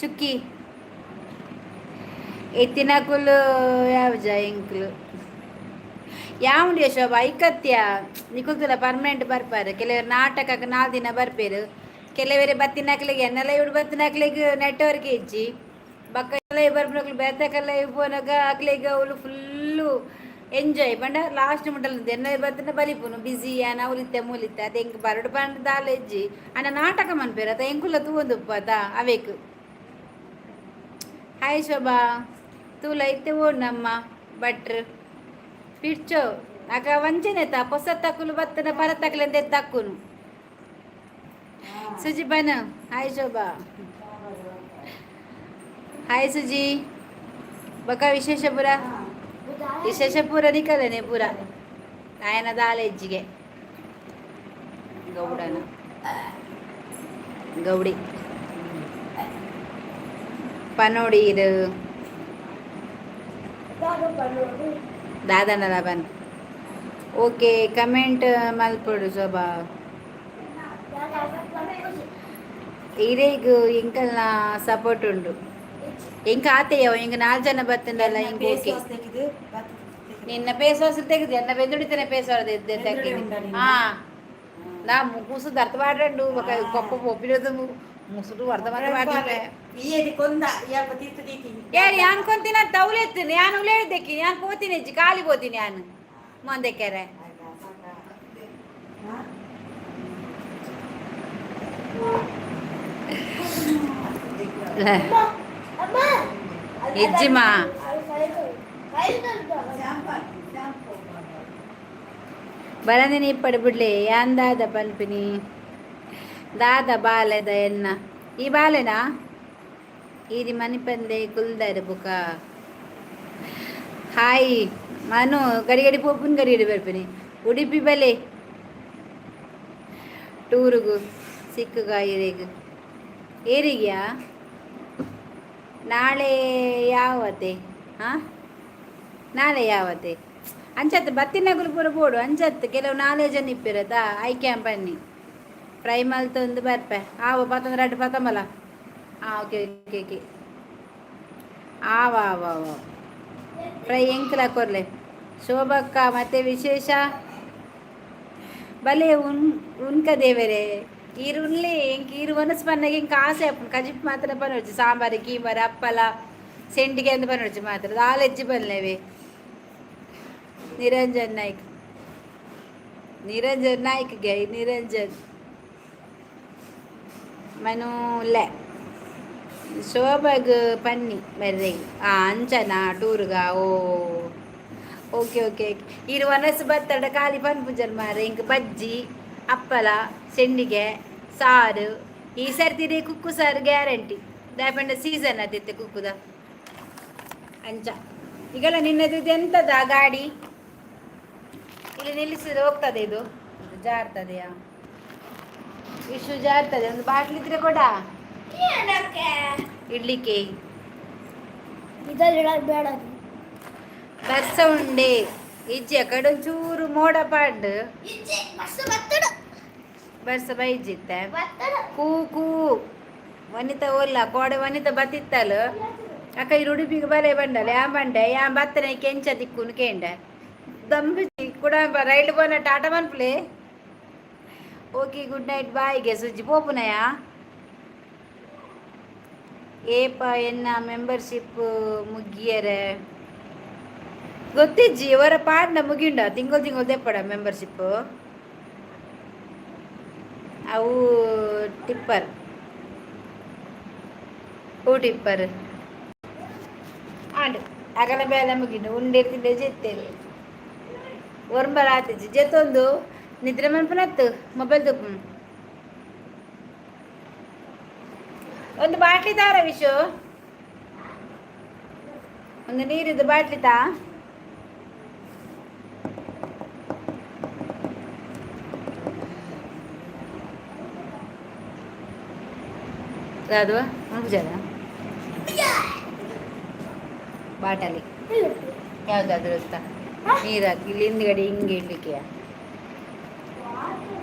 ಚುಕ್ಕಿ. ಎತ್ತಿನಕುಲು ಯಾವ್ಜ ಎಂಕ್ಲು ಯಾವುಂಡು ಶೋಭಾ ಐಕತ್ಯ ನಿಕುಲ್ತುಲ ಪರ್ಮನೆಂಟ್ ಬರ್ಪಾರು. ಕೆಲವರು ನಾಟಕಕ್ಕೆ 4 ದಿನ ಬರ್ಪೇರು. ಕೆಲವರು ಬತ್ತಿನಕ್ಲಿಗೆ ಎನ್ನೆಲ್ಲ ಇವ್ರು ಬತ್ತಿನಕ್ಲಿಗೆ ನೆಟ್ವರ್ಕ್ ಇಜ್ಜಿ. ಬಕ್ಕ ಬರ್ಪನಕ್ಲು ಬೇತಕಲ್ಲ ಪೋನಾಗ ಅಕ್ಲಿಗೆ ಅವಳು ಫುಲ್ಲು ಎಂಜಾಯ್ ಪಂಡ ಲಾಸ್ಟ್ ಮುಟ್ಟಲ್ ಎನ್ನ ಬತ್ತಿನ ಬಲಿಪುನು ಬಿಸಿ ಆನ ಉಲಿತ್ತೆ ಮೂಲಿತ್ತೆ. ಅದು ಎಂಕ್ ಬರಡು ಪಂಡ ದಾಲ ಇಜ್ಜಿ ಅಣ್ಣ. ನಾಟಕ ಮನ್ಪೇರು ಅದ ಎಂಕುಲ ತೂವೊಂದುಪ್ಪ ಅದ ಅವೇಕ್. ಹಾಯ್ ಶೋಭಾ, ತೂಲ ಇತ್ತೆ ಓಡ್ ನಮ್ಮ ಭಟ್ರು ಪಿಡ್ಚೋ ಆಗ ವಂಚನೆ ತಾ ಪೊಸ ತಕ್ಕುಲು ಬತ್ತನ ಪರ ತಕ್ಕಲೆಂದೆ ತಕ್ಕುನು. ಸುಜಿ ಬನ. ಹಾಯ್ ಶೋಭಾ, ಹಾಯ್ ಸುಜಿ. ಬಕ ವಿಶೇಷ ಪುರ? ವಿಶೇಷ ಪೂರ ನಿಕಲೇನೆ ಪೂರ ನಾಯನ ದಾಲೆಜ್ಜಿಗೆ ಗೌಡನ ಗೌಡಿ ಪನೋಡೀರು. ದಾದನಲ ಬನ್. ಓಕೆ, ಕಮೆಂಟ್ ಮಲ್ಪೊಡು ಶೋಭಾ. ಇರೇಗ್ ಎಂಕಲ್ನ ಸಪೋರ್ಟ್ ಉಂಡು. ಎಂಕ ಆತೆಯವ ಇಂಕ ನಾಲ್ಕು ಜನ ಬತ್ತಂಡಲ್ಲ ಇಂಕ. ಓಕೆ, ನಿನ್ನ ಪೇಸ್ ವಾಸ ತೆಗೆದು ಎನ್ನ ಬೆಂದುಡಿತೇನೆ ಪೇಸ್ ಹಾ ನಾ ಮುಗುಸು ದರ್ತ ಪಾಡಂಡು ಕೊಪ್ಪ ಪೊಪ್ಪಿರೋದು ಮುಸುಡು ಅರ್ಧ ಮಾತ್ರ ಮಾಡ್ತಾರೆ. ಕೊಂದ ಯಾಪ ತೀರ್ಥ ದೀತಿ. ಯಾರು ಅನ್ಕೊಂತೀನಿ ಅಂತ ಉಲೇತೀನಿ ಯಾನು ಉಲೇದಕ್ಕೆ ಯಾನ್ ಪೋತೀನಿ ಅಜ್ಜಿ ಖಾಲಿ ಪೋತೀನಿ ಯಾನು ಮೊಂದೆಕೆರೆ. ಅಮ್ಮ. ಇಜ್ಜಿಮಾ. ಬರಂದಿನಿ ಇಪ್ಪಡು ಬಿಡ್ಲಿ. ಯಾನ್ ದಾದ ಪನ್ಪಿನಿ? ದಾದ ಬಾಲೆದ ಎನ್ನ ಈ ಬಾಲೆನಾ ಈದಿ ಮನಿಪಂದೆ ಕುಲ್ದಾರು ಬುಕ. ಹಾಯ್ ಮನು, ಗಡಿ ಗಡಿ ಪೋಪುನ್ ಗಡಿ ಗಡಿ ಬರ್ಪಿನಿ. ಉಡುಪಿ ಬಲೆ ಟೂರುಗು ಸಿಕ್ಕುಗ ಏರಿಗು ಏರಿಗ್ಯಾ. ನಾಳೆ ಯಾವತೆ? ಹಾಂ, ನಾಳೆ ಯಾವತೆ? ಅಂಚತ್ತು ಬತ್ತಿನಗುಲು ಪೂರ ಬೋಡು ಅಂಚತ್ತು. ಕೆಲವು ನಾಲ್ಕು ಜನ ಇಪ್ಪಿರತ್ತಾ ಐಕ್ಯಾಂ ಬನ್ನಿ. ಫ್ರೈ ಮಲ್ತೊಂದು ಬರ್ಪೆ. ಆವ ಪತ್ತೊಂದು ರಡ್ಡು ಪತ್ತಂಬಲ. ಹಾಂ, ಓಕೆ ಓಕೆ ಓಕೆ. ಆವ ಆವ ಆವ ಫ್ರೈ ಎಂಕಲ ಕೊರ್ಲೆ. ಶೋಭಕ್ಕ, ಮತ್ತೆ ವಿಶೇಷ? ಬಲೆ ಉನ್ ಉನ್ಕ ದೇವರೇ. ಈರು ಉನ್ಲೆ. ಎಂಕ್ ಈರು ಒನಸ್ ಪನ್ನಗ ಎಂಕ್ ಆಸೆ ಆಪುಂಡು. ಕಜಿಪ್ ಮಾತ್ರ ಪನೊಡ್ಚಿ, ಸಾಂಬಾರು ಕೀಮರ್ ಅಪ್ಪಲ ಸೆಂಡಿಗೆ ಅಂದ್ ಪನೊಡ್ಚಿ ಮಾತ್ರ ದಾಲ್ ಪನ್ಲೆವೆ. ನಿರಂಜನ್ ನಾಯ್ಕ್, ನಿರಂಜನ್ ನಾಯ್ಕ್ ಗೈ ನಿರಂಜನ್ ಮನೂಲೆ ಶೋಭಗ್ ಪನ್ನಿ ಬರ್ರೆ. ಆ ಅಂಚನಾ ಟೂರ್ಗ? ಓ ಓಕೆ ಓಕೆ. ಇರು ಒನಸ್ ಬತ್ತಡ ಖಾಲಿ ಪನ್ಪುಜರ್ ಮಾರೆ. ಇಂಕ್ ಬಜ್ಜಿ ಅಪ್ಪಲ ಸೆಂಡಿಗೆ ಸಾರು. ಈ ಸರ್ತಿ ಕುಕ್ಕು ಸಾರು ಗ್ಯಾರಂಟಿ. ದಾಯಪಂಡ ಸೀಸನ್ ಅದಿತ್ತೆ ಕುಕ್ಕುದ ಅಂಚ. ಈಗೆಲ್ಲ ನಿನ್ನದು ಇದು ಎಂತದ ಗಾಡಿ ಇಲ್ಲಿ ನಿಲ್ಲಿಸಿದ್ರೆ ಹೋಗ್ತದೆ. ಇದು ಇದು ಜಾರ್ತದೆಯಾ? ಇಷ್ಟು ಜಾರ್ತದೆ. ಒಂದು ಬಾಟ್ಲಿ ಇದ್ರೆ ಕೊಡ ಇಡ್ಲಿಕ್ಕೆ. ಇದರಲ್ಲಿ ಬೇಡ ಅದು. ಬರ್ಸ ಉಂಡೆ ಇಜ್ಜಿ ಕಡೆ ಒಂಚೂರು ಮೋಡ ಪಾಡ್. ಇಜ್ಜಿ, ಬಸ್ಸು ಬತ್ತಡು. ಬರ್ಸ ಬೈಜಿತ್ತೆ. ಬತ್ತಡು. ಕೂ ಕೂ ವನಿತಾ ಓಲ್ಲ ಕೋಡೆ ವನಿತಾ ಬತ್ತಿತ್ತಲು. ಅಕ್ಕ ಈ ಉಡುಪಿಗೆ ಬಲೆ ಬಂಡಲೆ ಯಾ ಬಂಡೆ ಯಾ ಬತ್ತನೆ ಕೆಂಚ ದಿಕ್ಕುನು ಕೇಂಡೆ ದಂಬಿ ಕೂಡ ರೈಲ್ ಪೋನ ಟಾಟಾ ಮನ್ಪುಲೆ. ಓಕೆ, ಗುಡ್ ನೈಟ್, ಬಾಯ್ಗೆ ಸುಜ್ಜಿ ಪೋಪುನಯ. ಏಪ ಎನ್ನ ಮೆಂಬರ್ಶಿಪ್ ಮುಗಿಯರೆ ಗೊತ್ತಿಜ್ಜಿ. ಅವರ ಪಾಡ್ನ ಮುಗಿಂಡ ತಿಂಗಳು ತಿಂಗಳು ತೆಪ್ಪಡ ಮೆಂಬರ್ಶಿಪ್. ಅವು ಟಿಪ್ಪರ್, ಓ ಟಿಪ್ಪರ್ ಆಂಡ್ ಅಗಲ ಬೇಲೆ ಮುಗಿಂಡು, ಉಂಡೆ ತಿಂಡೆ ಜೆತ್ತೇರು. ಒರ್ಂಬರ ಆತಿಜಿ, ಜೆತ್ತೊಂದು ನಿದ್ರೆ ಮನ್ಪುನತ್ತು, ಮೊಬೈಲ್ ತುಪ್ಪು. ಒಂದು ಬಾಟ್ಲಿ ತಾರ ವಿಶು, ಒಂದು ನೀರಿದ್ದು ಬಾಟ್ಲಿ ತಾ. ಅದು ಮುಗ್ಜದ ಬಾಟಲಿ ಯಾವುದಾದ್ರೂ ಇತ್ತಾ? ನೀರು ಹಾಕಿ ಇಲ್ಲಿ ಹಿಂದ್ಗಡೆ ಹಿಂಗೆ ಇಡ್ಲಿಕ್ಕೆ.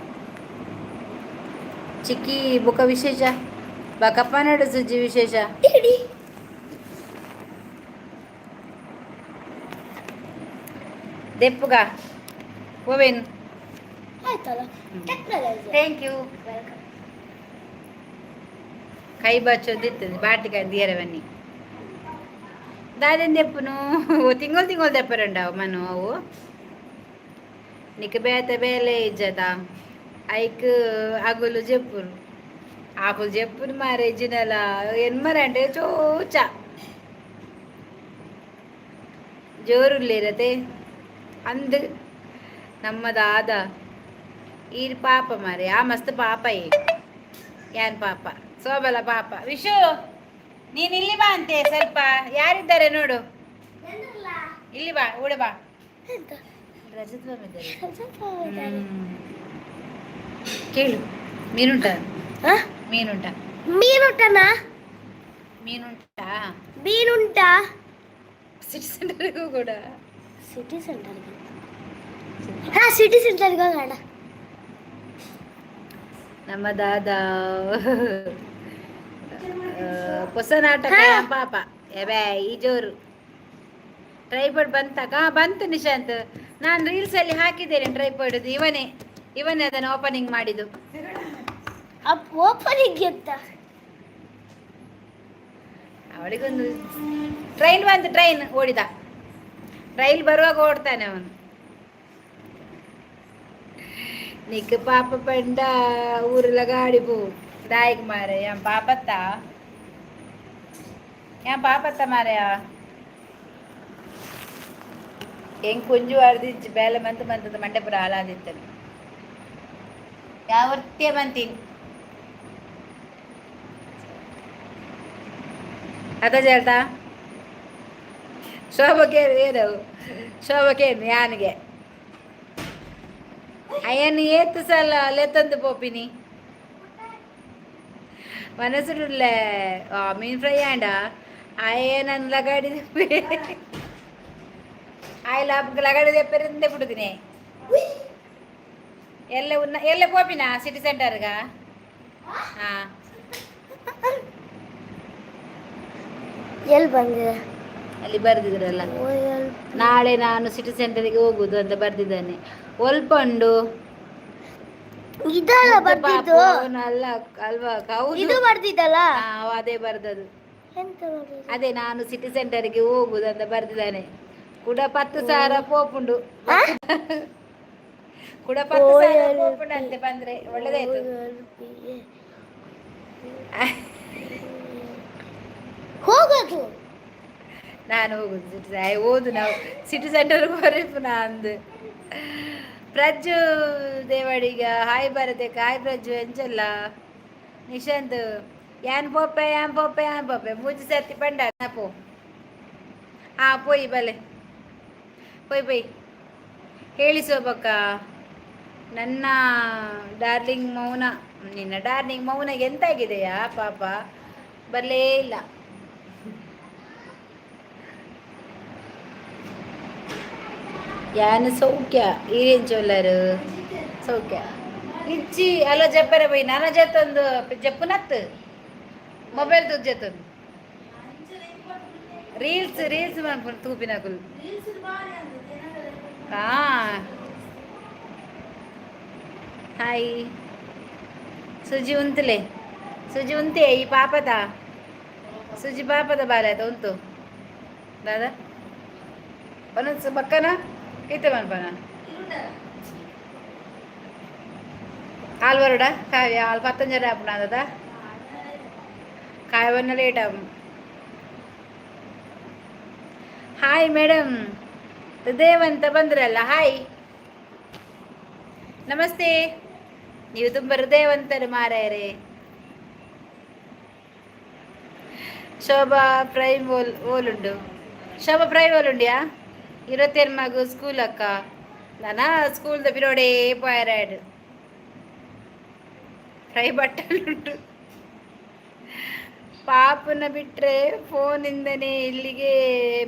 ಚಿಕ್ಕಿ ಬುಕ ವಿಶೇಷ ಬಕಪ್ಪ ನೋಡು ಸುಜ್ಜಿ ವಿಶೇಷ. ಇಡಿ. ದೆಪ್ಪುಗ ಓವೇನು? ಆಯ್ತಲ್ಲ, ಟೆಕ್ನಾಲಜಿ. Thank you. Welcome. ಕೈ ಬಚ್ಚೋದಿತ್ತು ಬಾಟಿಕ ದಿಯರ ಬನ್ನಿ. ದಾದೆನ್ ದೆಪ್ಪುನು? ತಿಂಗಳು ತಿಂಗಳು ದೆಪ್ಪರುಂಡವು ಮನು ಅವು. ನಿಕ್ ಬೇತೆ ಬೇಲೆ ಇಜ್ಜದ, ಐಕ್ ಅಗುಲು ಜೆಪ್ಪುರು, ಆಪುಲು ಜೆಪ್ಪುನು ಮಾರೆ. ಇಜ್ಜಿನಲ ಎನ್ಮರಂಟೆ ಚೋಚ ಜೋರುಲ್ಲೇರತೆ ಅಂದ್ ನಮ್ಮ ದಾದ. ಈರ್ ಪಾಪ ಮಾರೆ, ಆ ಮಸ್ತ್ ಪಾಪ. ಈ ಯಾನ್ ಪಾಪ, ಸೋಬಲ ಪಾಪ. ವಿಶು, ನೀನ್ ಇಲ್ಲಿ ಬಾ ಅಂತೆ. ಸ್ವಲ್ಪ ಯಾರಿದ್ದಾರೆ ನೋಡು. ಇಲ್ಲಿ ಬಾ, ಊಡ ಬಾ. ಎಂತ? ರಜತ್ ಇದ್ದಾರೆ. ಸ್ವಲ್ಪ ಇದ್ದಾರೆ. ಕೇಳು, ಮೀನುಂಟ? ಹ? ಮೀನುಂಟ? ಮೀನುಂಟನಾ? ಮೀನುಂಟಾ? ಮೀನುಂಟಾ? ಸಿಟಿ ಸೆಂಟರ್ಗೂ ಕೂಡ. ಸಿಟಿ ಸೆಂಟರ್ಗೆ, ಹಾ, ಸಿಟಿ ಸೆಂಟರ್ಗೆ ಹೋಗೋಣ. ನಮ್ಮ ದಾದ ಹೊಸ ನಾಟಕ. ಪಾಪ ಎಬೆ ಈ ಜೋರು. ಟ್ರೈಪೋಡ್ ಬಂತಾಗ ಬಂತು ನಿಶಾಂತ್. ನಾನು ರೀಲ್ಸ್ ಅಲ್ಲಿ ಹಾಕಿದ್ದೇನೆ ಟ್ರೈಪೋಡ್. ಇವನೇ ಇವನೇ ಅದನ್ನು ಓಪನಿಂಗ್ ಮಾಡಿದ್ದು. ಅಪ್ ಓಪನಿಂಗ್ ಅಂತ. ಅವಳಿಗೊಂದು ಟ್ರೈನ್ ಬಂತು, ಟ್ರೈನ್ ಓಡಿದ. ರೈಲ್ ಬರುವಾಗ ಓಡ್ತಾನೆ ಅವನು. ನಿಕ್ ಪಾಪ ಪಂಡ ಊರೆಲ್ಲ ಗಾಡಿ ಪೋ ದಾಯಿಗ್ ಮಾರೆ. ಯಾನ್ ಪಾಪತ್ತ, ಯಾನ್ ಪಾಪತ್ತ ಮಾರೆಯ. ಹೆಂಗ್ ಕುಂಜು ಅರ್ದಿಚ್ಚು ಬೇಲೆ ಮಂತ್ ಮಂತದ ಮಂಡೆಪುರ ಹಾಳಾದಿತ್ತನು. ಯಾವತ್ತೇ ಬಂತೀನಿ ಅದ ಹೇಳ್ತಾ. ಶೋಭಕ್ಕೆ ಏನು, ಶೋಭಕ್ಕೆ ಏನು? ಯಾನಿಗೆ ಅಯ್ಯನ್ ಏತ್ ಸಲ ಲೆತ್ತಂದು ಪೋಪಿನಿ ಮನಸ್ಸುಡ್ಲೆ. ಮೀನ್ ಫ್ರೈ ಆಂಡ ಅಯ್ಯ ನನ್ನ ಲಗಾಡಿ ಆಯ್ಲ ಲಗಾಡಿ ತೆಪ್ಪರಿಂದೆ ಬಿಡುದಿನಿ. ಎಲ್ಲ ಉನ್ನ ಎಲ್ಲ ಪೋಪಿನ ಸಿಟಿ ಸೆಂಟರ್ಗ. ಹಾ. ಎಲ್ಲಿ ಬಂದಿದೆ? ಅಲ್ಲಿ ಬರೆದಿದ್ರಲ್ಲ. O L. ನಾಳೆ ನಾನು ಸಿಟಿ ಸೆಂಟರ್ಗೆ ಹೋಗುದು ಅಂತ ಬರ್ದಿದ್ದಾನೆ. ಒಲ್ಪಂಡು. ಇದಲ್ಲ ಬರ್ದಿದ್ದು. ಅಲ್ಲ ಅಲ್ವಾ? ಹೌದು. ಇದು ಬರ್ದಿದ್ದಲ್ಲ. ಹಾ, ಅದೇ ಬರ್ದದು. ಎಂತ ಬರ್ದಿದ್ದು? ಅದೇ, ನಾನು ಸಿಟಿ ಸೆಂಟರ್ಗೆ ಹೋಗುದು ಅಂತ ಬರ್ದಿದ್ದಾನೆ. ಕೂಡ 10,000 ಪೋಪುಂಡು. ಆ? ಕೂಡ 10,000 OLP. ಪೋಪುಂಡು ಅಂತೆ. ಬಂದ್ರೆ ಒಳ್ಳೇದಾಯ್ತು. O L P A. ಹೋಗೋದು. ನಾನು ಹೋಗುದು ಸಿಟಿ ಓದು. ನಾವು ಸಿಟಿ ಸೆಂಟರ್ ಪುನಃ ಅಂದು. ಪ್ರಜ್ಜು ದೇವಡಿಗ ಹಾಯ್ ಬರದೇಕ. ಹಾಯ್ ಪ್ರಜ್ಜು, ಎಂಚಲ್ಲ? ನಿಶಾಂತ್ ಯಾನ್ ಪೋಪೆ, ಯಾನ್ ಪೋಪೆ, ಯಾನ್ ಪೋಪೆ ಮೂಜಿ ಸರ್ತಿ ಪಂಡ. ಪೋ, ಹಾ, ಪೋಯಿ ಬಲೆ, ಪೋಯ್ ಪೋಯ್. ಹೇಳಿ ಶೋಭಕ್ಕ. ನನ್ನ ಡಾರ್ಲಿಂಗ್ ಮೌನ, ನಿನ್ನ ಡಾರ್ಲಿಂಗ್ ಮೌನ ಎಂತಾಗಿದೆಯಾ ಪಾಪ? ಬರಲೇ ಇಲ್ಲ. ಯಾನು ಸೌಖ್ಯ. ಈರೇನ್ ಚೊಲ್ಲರು? ಸೌಖ್ಯ ಇಚ್ಚಿ ಅಲ್ಲ. ಜಪ್ಪರೆ ಬೈ ನನ್ನ ಜತ್ತೊಂದು ಜಪ್ಪುನತ್ತು ಮೊಬೈಲ್ ತುಜ್ಜತ್ತೊಂದು ರೀಲ್ಸ್ ರೀಲ್ಸ್ ಮನ್ಪುನು ತೂಪಿನಕುಲು. ಹಾ, ಹಾಯ್ ಸುಜಿ. ಉಂತಲೆ ಸುಜಿ, ಉಂತೆ. ಈ ಪಾಪದ ಸುಜಿ ಪಾಪದ ಬಾಲೆ ಆತ ಉಂತು. ದಾದಾ ಒಂದೊಂದು ಬಕ್ಕನ ಇತ್ತೆ ಮನ್ಪನ. ಆಲ್ ಬರೋಡ ಕಾವ್ಯ? ಆಲ್ ಪತ್ತಂಜರ ಆಪುಂಡು. ಕಾಯವನ್ನ ಲೇಟ್ ಆಪುಂಡು. ಹಾಯ್ ಮೇಡಮ್, ಹೃದಯವಂತ ಬಂದ್ರಲ್ಲ, ಹಾಯ್, ನಮಸ್ತೆ. ನೀವು ತುಂಬ ಹೃದಯವಂತರು ಮಾರಾಯರೇ. ಶೋಭಾ ಪ್ರೈಮ್ ಓಲ್ ಓಲುಂಡು? ಶೋಭಾ ಪ್ರೈಮ್ ಓಲುಂಡ್ಯಾ? ಇರತ್ತೇನು ಮಗು ಸ್ಕೂಲ್ ಅಕ್ಕ ನಾನಾ ಸ್ಕೂಲ್ದ ಪಿರೋಡೇ ಪೋಯರಾಯ್ಡು. ಫ್ರೈ ಬಟ್ಟಲ್ ಉಂಟು. ಪಾಪನ ಬಿಟ್ಟರೆ ಫೋನಿಂದನೇ ಇಲ್ಲಿಗೆ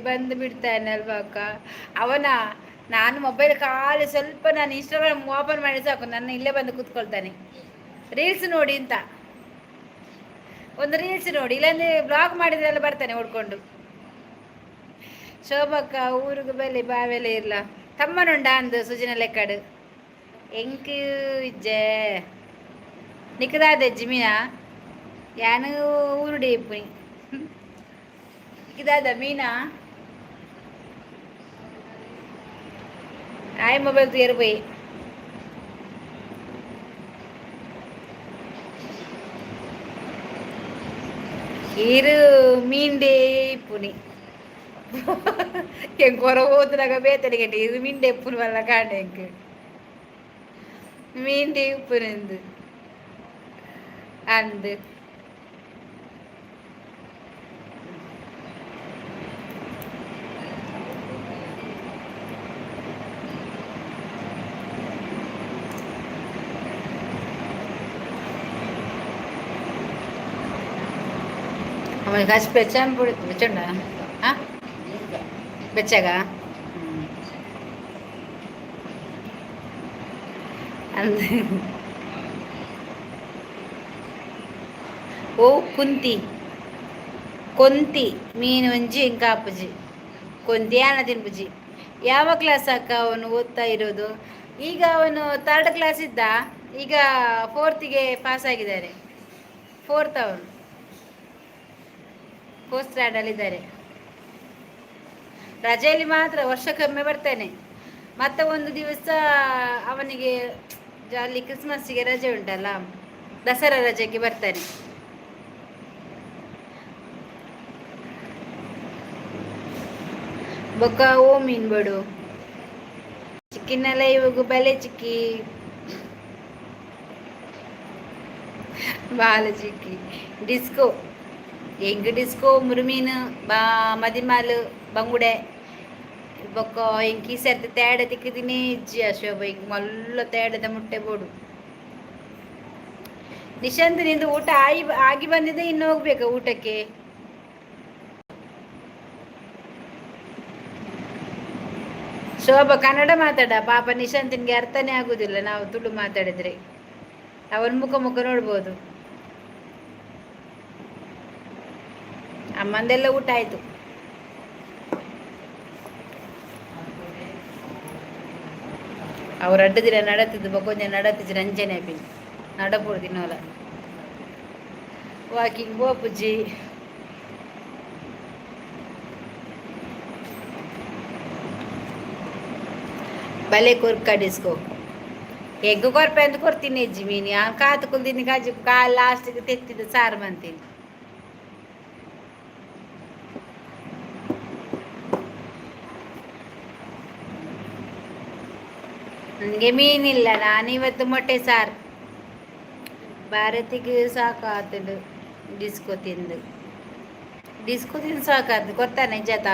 ಬಂದು ಬಿಡ್ತಾನೆ ಅಲ್ವಾ ಅಕ್ಕ? ಅವನ ನಾನು ಮೊಬೈಲ್ ಖಾಲಿ ಸ್ವಲ್ಪ ನಾನು ಇನ್ಸ್ಟಾಗ್ರಾಮ್ ಓಪನ್ ಮಾಡಿ ಸಾಕು, ನನ್ನ ಇಲ್ಲೇ ಬಂದು ಕೂತ್ಕೊಳ್ತಾನೆ. ರೀಲ್ಸ್ ನೋಡಿ ಅಂತ ಒಂದು ರೀಲ್ಸ್ ನೋಡಿ, ಇಲ್ಲಾಂದ್ರೆ ಬ್ಲಾಗ್ ಮಾಡಿದ್ರೆಲ್ಲ ಬರ್ತಾನೆ ಓಡ್ಕೊಂಡು. ಶೋಭಕ್ಕ ಊರಿಗೆ ಬಲೆ ಬಾವೆಲೆ ಇರ್ಲ ತಮ್ಮನುಂಡ ಅಂದು ಸುಜಿನ ಲೆಕ್ಕಡು ಎಂಕ್ ಇಜ್ಜೆ ನಿಕ್ಕದಾದ ಜಿಮಿನ ಯಾನು ಊರುಡೆ ಇಪ್ಪುನಿ ನಿಕ್ಕದಾದ ಮೀನಾ ಆಯ್ ಮೊಬೈಲ್ ತೇರು ಪೋಯಿ. ಇರು ಮೀಂಡೆ ಇಪ್ಪುನಿ ಎಂಕ್ ಹೊರ ಓದುನಾಗ ಬೇತನೆ ಕೆಟ್ಟ ಇದು ಮಿಂಡೆ ಇಪ್ಪುನು ವಲ್ಲ ಕಾಂಡೆ ಎಂಕ್ ಮೀಂಡೆ ಇಪ್ಪುನೆಂದು ಅಂದು. ಆಮೇಲೆ ಕಾಸು ಬೆಚ್ಚ ಬೆಚ್ಚುಂಡ ಹಾಂ ಬೆಚ್ಚಗ ಅಂದ್. ಓ ಕುಂತಿ ಕೊಂತಿ ಮೀನು ಒಂಜಿ ಎಂಕ ಆಪುಜಿ ಕೊಂತಿ ಆನ ತಿನ್ಪುಜಿ. ಯಾವ ಕ್ಲಾಸ್ ಅಕ್ಕ ಅವನು ಓದ್ತಾ ಇರೋದು ಈಗ? ಅವನು ಥರ್ಡ್ ಕ್ಲಾಸ್ ಇದ್ದ, ಈಗ ಫೋರ್ತಿಗೆ ಪಾಸ್ ಆಗಿದ್ದಾರೆ. ಫೋರ್ತ್ ಅವನು, ಫೋರ್ತ್ ಸ್ಟ್ಯಾಂಡಲ್ಲಿ. ರಜೆಯಲ್ಲಿ ಮಾತ್ರ ವರ್ಷಕ್ಕೊಮ್ಮೆ ಬರ್ತಾನೆ. ಮತ್ತೆ ಒಂದು ದಿವಸ ಅವನಿಗೆ ಅಲ್ಲಿ ಕ್ರಿಸ್ಮಸ್ಸಿಗೆ ರಜೆ ಉಂಟಲ್ಲ, ದಸರಾ ರಜೆಗೆ ಬರ್ತಾನೆ. ಬೊಕ್ಕ ಓ ಮೀನ್ ಬಡು ಚಿಕ್ಕಿನೆಲ್ಲ ಇವಾಗ ಬಲೆ ಚಿಕ್ಕಿ ಬಾಲ ಚಿಕ್ಕಿ ಡಿಸ್ಕೋ ಎಂಗ್ ಡಿಸ್ಕೋ ಮುರುಮೀನು ಬಾ ಮದಿಮಾಲು ಬಂಗುಡೆ ಬೊಕ್ಕ ಎಂಕ್ ಈ ಸರ್ತಿ ತೇಡ ತಿಕ್ಕಿದಿನಿ ಇಜ್ಜಿ ಅಶೋಭ. ಇಂಕ್ ಮಲ್ಲ ತೇಡದ ಮುಟ್ಟೆ ಬೋಡು. ನಿಶಾಂತ್, ನಿಂದು ಊಟ ಆಗಿ ಆಗಿ ಬಂದಿದೆ, ಇನ್ನು ಹೋಗ್ಬೇಕಾ ಊಟಕ್ಕೆ? ಶೋಭಾ ಕನ್ನಡ ಮಾತಾಡ ಪಾಪ, ನಿಶಾಂತನಿಗೆ ಅರ್ಥನೇ ಆಗುದಿಲ್ಲ ನಾವು ತುಳು ಮಾತಾಡಿದ್ರೆ. ಅವನ ಮುಖ ಮುಖ ನೋಡ್ಬೋದು. ಅಮ್ಮಂದೆಲ್ಲ ಊಟ ಆಯ್ತು. ಅವ್ರು ಅಡ್ಡ ದಿನ ನಡತಿದ್ದು ಬೊಕೊಂಜ ನಡತಿದ್ದು ನಂಚನೆ ಆಪಿನಿ ನಡಪೋಡು ತಿನ್ನೋಲ ವಾಕಿಂಗ್ ಪೋಪುಜಿ. ಬಲೆ ಕೊರ್ಕ ಡಿಸ್ಕೋ ಎಗ್ ಕೊರ್ಪೆ ಅಂತ ಕೊರ್ತೀನಿ ಹೆಜ್ಜಿ ಮೀನು ಕಾತು ಕುಲ್ದಿನಿ ಕಾಜು ಕಾಲು ಲಾಸ್ಟಿಗೆ ತೆತ್ತಿದ್ದು ಸಾರು ಮಂತೀನಿ. ನನಗೆ ಮೀನಿಲ್ಲ, ನಾನಿವತ್ತು ಮೊಟ್ಟೆ ಸಾರು. ಭಾರತಿಗೆ ಸಾಕಾತದು ಡಿಸ್ಕೋ ತಿಂದು, ಡಿಸ್ಕೋ ತಿಂದು ಸಾಕಾತು. ಗೊತ್ತಾನೆ ಜತ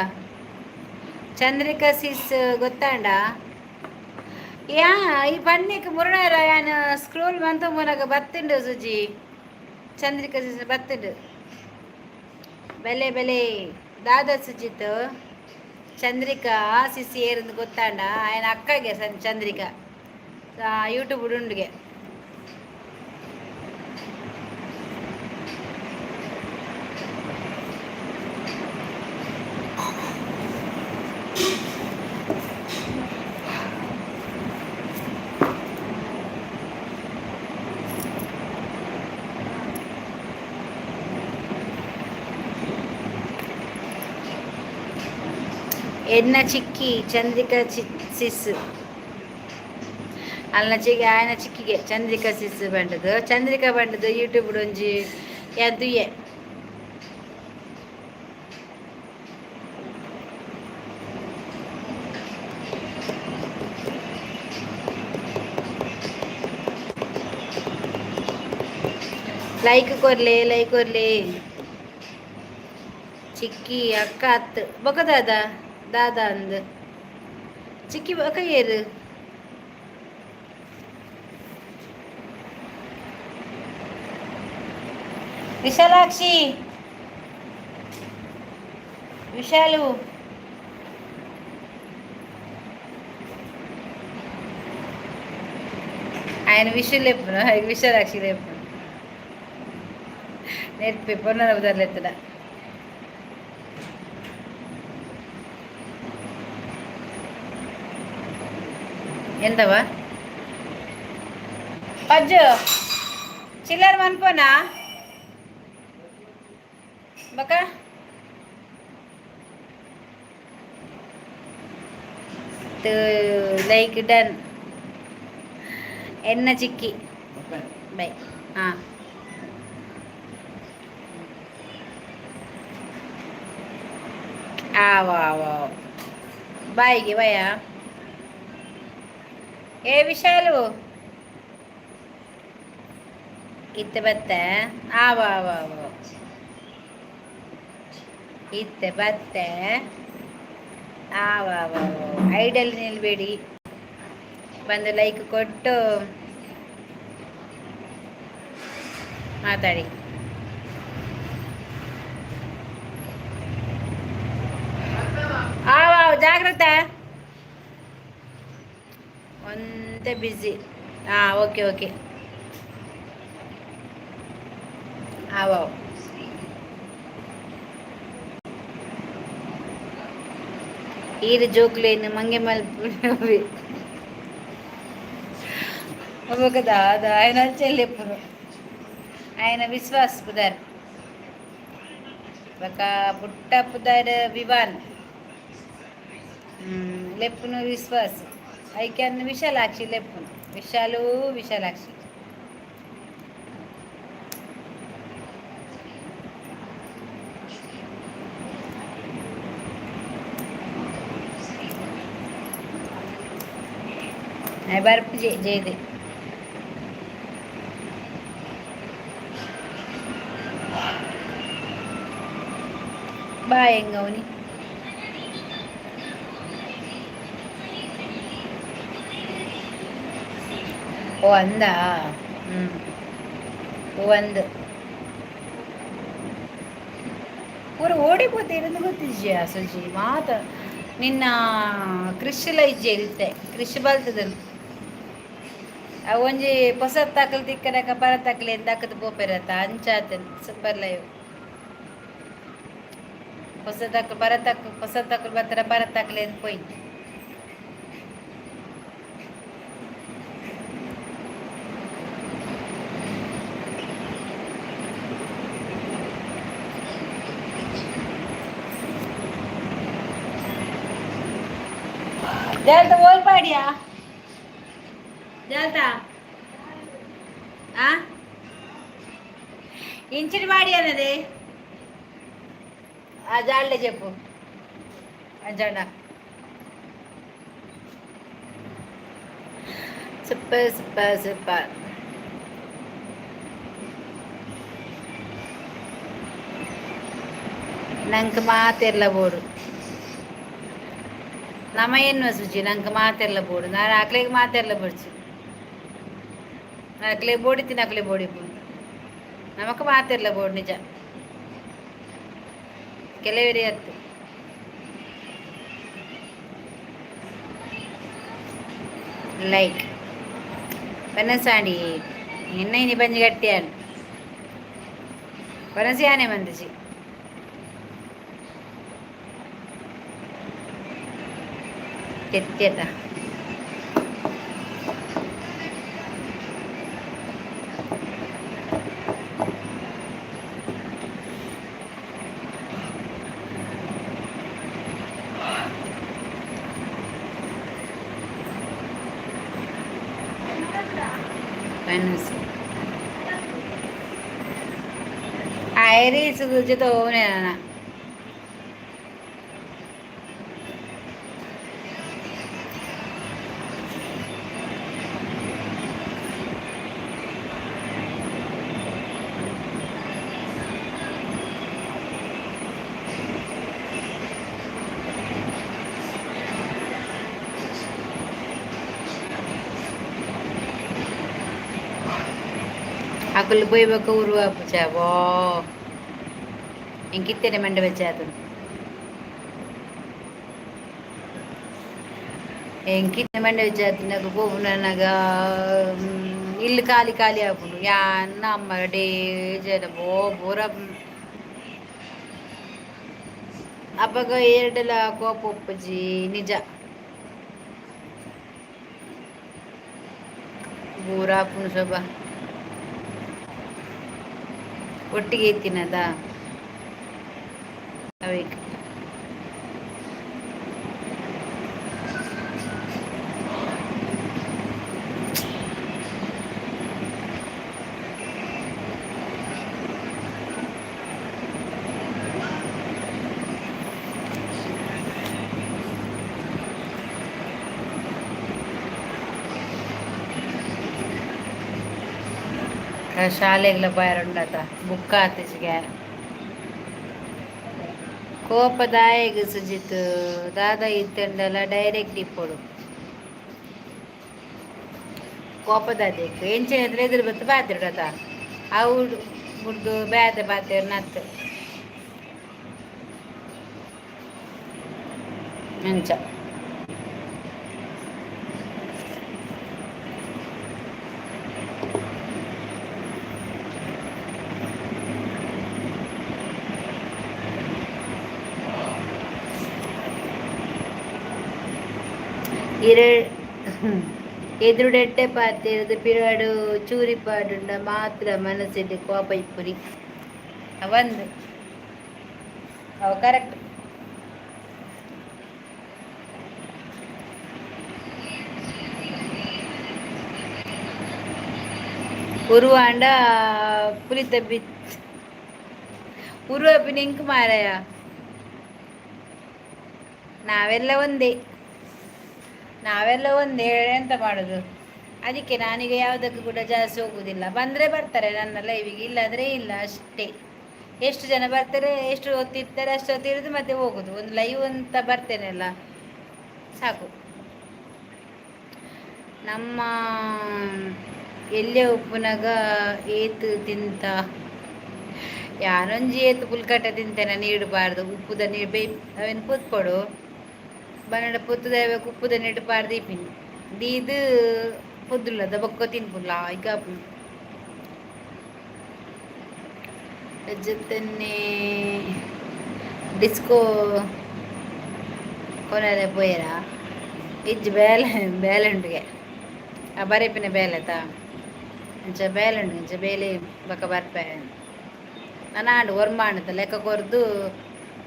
ಚಂದ್ರಿಕಾ ಸಿಸ್ ಗೊತ್ತಾಂಡ ಯಾ ಈ ಪನ್ನಿಕ್ ಮುರುಣರ ಯಾನ್ ಸ್ಕ್ರೋಲ್ ಮಂತ ಮುನಗ ಬತ್ತುಂಡು ಸುಜಿ. ಚಂದ್ರಿಕಾ ಸಿಸ್ ಬತ್ತುಂಡು. ಬೆಲೆ ಬೆಲೆ ದಾದಾ ಸುಜಿತ್ ಚಂದ್ರಿಕಾ ಸಿಸ್ ಏರಂದು ಗೊತ್ತಾಂಡ? ఆయన ಅಕ್ಕಗೆ ಚಂದ್ರಿಕಾ ಯೂಟ್ಯೂಬ್ ಉಂಡುಗೆ. ಎನ್ನ ಚಿಕ್ಕಿ ಚಂದ್ರಿಕಾ ಚಿ ಸಿಸ್ ಅಲ್ನ ಚಿಕ್ಕ ಆಯನ ಚಿಕ್ಕಿಗೆ ಚಂದ್ರಿಕಾ ಸಿಸ್ ಬಂಡದು ಚಂದ್ರಿಕಾ ಬಂಡದು ಯೂಟ್ಯೂಬ್ ಒಂಜಿ ಯಾನ್ ತುಯ್ಯೆ. Like ಕೊರ್ಲೆ, like ಕೊರ್ಲೆ. ಚಿಕ್ಕಿ ಅಕ್ಕ ಅತ್ ಬೊಕ ದಾದ ದಾದ ಅಂದ್ ಚಿಕ್ಕಿ ಬೊಕ ಏರು. ವಿಶಾಲಾಕ್ಷಿ, ವಿಶಾಲು, ఆయన విషయం లేపును, విశాలాక్షి లేపును నేర్పి పొన్న ఉదాహరణ. ಎಂತವ ಪಜ್ಜು ಚಿಲ್ಲರ್ ಮನ್ಪೋನಾ ಬಕ ಲೈಕ್ ಡನ್ ಎನ್ನ ಚಿಕ್ಕಿ ಬೈ. ಹಾಂ, ಆವ ಆವ ಬಾಯಿಗೆ ಬಯ. ಏ ವಿಶಾಲು, ಇತ್ತೆ ಬತ್ತೆ. ಆವ ಆವ ಆವ ಇತ್ತೆ ಬತ್ತೆ. ಆವ ಆವ. ಐಡಲ್ ನಿಲ್ಬೇಡಿ, ಬಂದು ಲೈಕ್ ಕೊಟ್ಟು ಮಾತಾಡಿ. ಆವ ಜಾಗ್ರತೆ. ಒಂದೇ ಬ್ಯುಸಿ. ಹಾಂ, ಓಕೆ ಓಕೆ. ಆವ ಈರು ಜೋಕ್ಲೇನು ಮಂಗೆ ಮಲ್ಪು ఒక దాదా ఆయన చెల్లెప్పుడు ఆయన ವಿಶ್ವಾಸ್ ಪುದರ್ ఒక ಪುಟ್ಟ ಪುದರ್ ವಿವಾನ್ ಲೆಪ್ಪುನು ವಿಶ್ವಾಸ್ ಐಕ್ಯನ್ ವಿಶಾಲಾಕ್ಷಿ ಲೆಪ್ಪುನು ವಿಶಾಲು ವಿಶಾಲಾಕ್ಷಿ. ಬರ್ಪು ಜೈದೆ ಬಾಯ್ ಹೆಂಗವನಿ. ಓ ಅಂದ. ಹ್ಞೂ, ಓ ಅಂದ್ ಪೂರ ಓಡಿಪೋತೆ ಗೊತ್ತಿಜ್ಜಿ ಸುಜಿ ಮಾತ. ನಿನ್ನ ಕೃಷಿಲ ಇಜ್ಜೆ ಇತ್ತೆ ಕೃಷಿ ಬಲ್ತದ. ಅವು ಒಂಜಿ ಪೊಸತ್ ತಾಕಲ್ ತಿಕ್ಕನಕ ಪರ ತಕ್ಲೆ ಎಂದಾಕದ ಪೋಪೆರತ ಅಂಚಾತನ್. Super live. ಹೊಸ ತಕ್ಲು ಬರ ತಕ್ ಹೊಸ ತಕ್ಲು ಬತ್ತರ ಬರ ತಕ್ಲೆ ಅಂತ ಪೋಯ್. ಜಾಲ್ತ ಓಲ್ಪಾಡಿಯಾ ಜಾಲ್ತ ಆ ಇಂಚಿನ ಮಾಡಿ ಅನ್ನದೆ. ಆ ಜಾಡ್ಲೆ చెప్పు ಅಂಜಣ್ಣ. Super super super. ನಂಗೆ ಮಾತೆಲ್ಲ ಬೋಡು ನಮ ಎನ್ನುವ ಸುಜಿ. ನಂಗೆ ಮಾತೆಲ್ಲ ಬೋಡು, ನಾನು ಆಕ್ಲೆಗೆ ಮಾತೆಲ್ಲ ಬೋಡ್ಚಿ. ಅಕ್ಲೆ ಬೋಡಿತೀನಿ, ಅಕ್ಲೆ ಬೋಡಿ ನಮಕ್ ಮಾತೆಲ್ಲ ಬೋಡು ನಿಜ. ಕೆಲವರಿ ಹತ್ತು ಲೈಕ್ ಪನಸಾಂಡಿ ನಿನ್ನ ಇನಿ ಬಂಜಿ ಗಟ್ಟಿಯಾನು ಪನಸಿ ಆನೆ ಮಂದಿಜಿ. ತೆತ್ಯತ ಕನಸು ಐರೀಸ್ ಜೊತೆ ಹೋಗ್ನೆ. ಅಕುಲು ಪೋಯ್ಬೊಕ ಉರುವಾಪುಜ ವಾ ಎಂಕಿತ್ತೇನೆ ಮಂಡೆ ಬೆಚ್ಚ. ಎಂಕಿತ್ತೆ ಮಂಡೆ ಬೆಚ್ಚ ಪೋಪುನಗ ಇಲ್ಲು ಖಾಲಿ ಖಾಲಿ ಆಪುಂಡು. ಯಾನ್ ಅಮ್ಮ ಡೇ ಜನ ಬೋ ಬೋರ. ಅಪಗ ಏರ್ಡಲ ಕೋಪ ಉಪ್ಪುಜಿ ನಿಜ. ಬೋರ್ ಆಪುಂಡು ಶೋಭಾ. ಒಟ್ಟಿಗೆ ಇತ್ತಿನದ ಅವೇಕ್. ಶಾಲೆಗ್ಲ ಪೋಯೆರೆ ಬುಕ್ ಆತಿಜಿಗೆ. ಕೋಪದಾಯಗ ಸುಜಿತ್ ದಾದ ಇತ್ತಂಡಲ ಡೈರೆಕ್ಟ್ ಇಪ್ಪೊಡು. ಕೋಪದಾದೇಕ್ ಎಂಚಿನ ಎದುರು ಬತ್ತು ಪಾತಿರತ ಅವು ಬುಡ್ದು ಬೇತೆ ಪಾತೆರ್ ನತ್ತು ಅಂಚ. ಇರೆ ಎದುರುಡೆಟ್ಟೆ ಪಾತೆರ್ದ್ ಪಿರಡು ಚೂರಿ ಪಾಡುಂಡ ಮಾತ್ರ ಮನಸ್ಸಿಡ್ ಕೋಪ ಇಪ್ಪುರಿ ಅವಂದ್ ಅವು ಕರೆಕ್ಟ್. ಉರುವಾಂಡ ಪುಲಿತ ಬಿತ್ ಉರುವಪಿನ ಇಂಕ್ ಮಾರಾಯ. ನಾವೆಲ್ಲ ಒಂದೇ, ನಾವೆಲ್ಲ ಒಂದೇ, ಎಂತ ಮಾಡೋದು? ಅದಕ್ಕೆ ನಾನೀಗ ಯಾವುದಕ್ಕೂ ಕೂಡ ಜಾಸ್ತಿ ಹೋಗುವುದಿಲ್ಲ. ಬಂದರೆ ಬರ್ತಾರೆ ನನ್ನ ಲೈವಿಗೆ, ಇಲ್ಲಾಂದರೆ ಇಲ್ಲ ಅಷ್ಟೇ. ಎಷ್ಟು ಜನ ಬರ್ತಾರೆ, ಎಷ್ಟು ಹೊತ್ತಿರ್ತಾರೆ ಅಷ್ಟು ಹೊತ್ತಿರೋದು, ಮತ್ತೆ ಹೋಗುದು. ಒಂದು ಲೈವ್ ಅಂತ ಬರ್ತೇನೆಲ್ಲ, ಸಾಕು. ನಮ್ಮ ಎಲ್ಲೇ ಉಪ್ಪುನಾಗ ಏತು ತಿಂತ ಯಾನೊಂಜಿ ಏತು ಪುಲ್ಕಟ್ಟೆ ತಿಂತೇನೆ. ನೀಡಬಾರ್ದು ಉಪ್ಪುದ ನೀರು ಬೇ ಅವೇನು ಕೂತ್ಕೊಡು ಬನ್ನಡ ಪೊತ್ತುದ ಉಪ್ಪುದ ನೀರು ಪಾರ್ದು ಇಪ್ಪಿನಿ ದೀದ್ ಪೊದ್ದುಲ್ಲದ ಬೊಕ್ಕ ತಿನ್ಪುಲ್ಲ ಈಗ. ಜೊತೆನೆ ಡಿಸ್ಕೋ ಕೊನೆರೆ ಪೋಯೆರ? ಇಜ್ಜಿ, ಬೇಲೆ ಬೇಲೆ ಉಂಡುಗೆ. ಆ ಬರೆಪಿನ ಬೇಲೆತ ಅಂಚ ಬೇಲೆ ಉಂಡು. ಅಂಚ ಬೇಲೆ ಬೊಕ ಬರ್ಪೆ ನನ ಆಂಡ್. ಒರ್ಂಬ ಆಂಡತ ಲೆಕ್ಕ ಕೊರ್ದು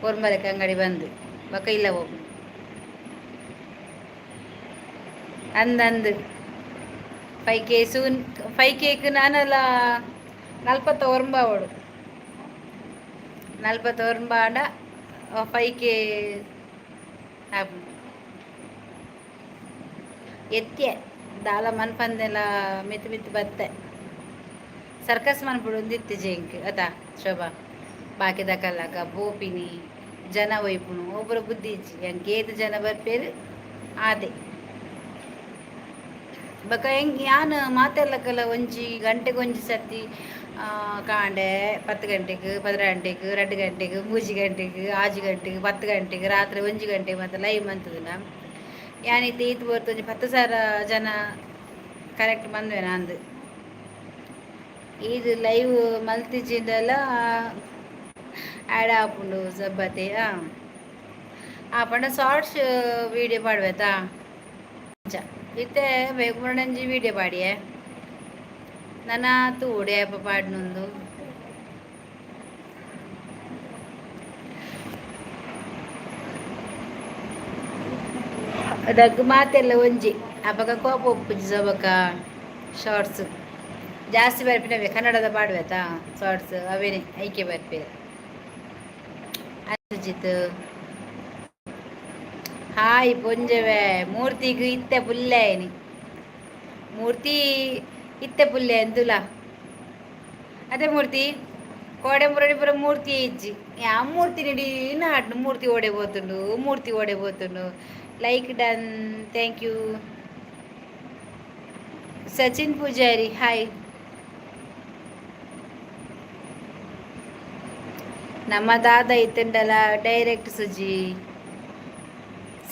ಒರ್ಂಬ ಅಂಗಡಿ ಬಂದು ಬೊಕ ಇಲ್ಲ ಹೋಗು ಅಂದಂದು. 5K soon. 5 cake ನಾನಲ್ಲ 49 ಅವಳು. 49 ಆಂಡ 5K ಆಪುಂಡು. ಎತ್ಯೆ ದಾಲ ಮನ್ಪಂದೆಲ ಮಿತ್ ಮಿತ್ ಬತ್ತೆ. ಸರ್ಕಸ್ ಮನ್ಪುಡು ಒಂದಿತ್ತಿಜಿ ಎಂಕ್ ಅತಾ ಶೋಭಾ. ಬಾಕಿದಕಲ್ಲಗ ಪೋಪಿನಿ ಜನ ಒಯ್ಪುನು ಒಬ್ಬರು ಬುದ್ಧಿ ಇಜ್ಜಿ. ಎಂಕ್ ಏತ್ ಜನ ಬರ್ಪೇರು ಆತೆ. ಬೊಕ ಎಂಕ್ ಯಾನ್ ಮಾತೆರ್ಲಕಲ ಒಂಜಿ ಗಂಟೆಗೆ ಒಂಜಿ ಸರ್ತಿ ಕಾಂಡೆ 10 ಗಂಟೆಗೆ, 12 ಗಂಟೆಗೆ, 2 ಗಂಟೆಗೆ, 3 ಗಂಟೆಗೆ, 6 ಗಂಟೆಗೆ, 10 ಗಂಟೆಗೆ, ರಾತ್ರಿ 1 ಗಂಟೆಗೆ ಮತ್ತೆ ಲೈವ್ ಮಂತುದಿನ. ಯಾನ್ ಇತ್ತೆ ಈತ್ ಪೊರ್ತು ಒಂಜಿ 10,000 ಜನ ಕರೆಕ್ಟ್ ಬಂದ್ವೇನ ಅಂದ್. ಇದು ಲೈವ್ ಮಲ್ತಿಜಿಂಡಲ ಆ್ಯಡ್ ಆಪುಂಡು ಸಬ್ಬತೆ. ಆ ಪಂಡ ಶಾರ್ಟ್ಸ್ ವೀಡಿಯೋ ಪಾಡ್ವೆತಾ ಅಂಚ. ಇತ್ತೆ ಬೇಗ ವೀಡಿಯೋ ಪಾಡಿಯೆ ನನ ತೂಡೆ ಅಪ್ಪ ಪಾಡ್ನೊಂದು. ಅದಕ್ಕೆ ಮಾತೆಲ್ಲ ಒಂಜಿ ಅಪಗ ಕೋಪ ಉಪ್ಪುಜಿ ಸಬಕ. ಶಾರ್ಟ್ಸ್ ಜಾಸ್ತಿ ಬರ್ಪಿನವೇ ಕನ್ನಡದ ಪಾಡ್ವೆತಾ ಶಾರ್ಟ್ಸ್ ಅವೇನೆ ಐಕೆ ಬರ್ಪೆ. ಸುಜಿತ್, ಹಾಯ್ ಪೊಂಜವೆ. ಮೂರ್ತಿಗ್ ಇತ್ತೆ ಪುಲ್ಲೆ ಮೂರ್ತಿ ಇತ್ತೆ ಪುಲ್ಲೆ ಎಂದುಲ. ಅದೇ ಮೂರ್ತಿ ಕೋಡೆ ಮುರಡಿ ಪುರ ಮೂರ್ತಿ ಇಜ್ಜಿ. ಯಾ ಮೂರ್ತಿ ನಿಡಿ ನಾಡ್ನು. ಮೂರ್ತಿ ಓಡೆ ಪೋತುಂಡು? ಮೂರ್ತಿ ಓಡೆ ಪೋತುಂಡು? Like done, thank you. Sachin Pujari, hi. ನಮ್ಮ ದಾದ ಇತ್ತುಂಡಲ ಡೈರೆಕ್ಟ್ ಸುಜಿ.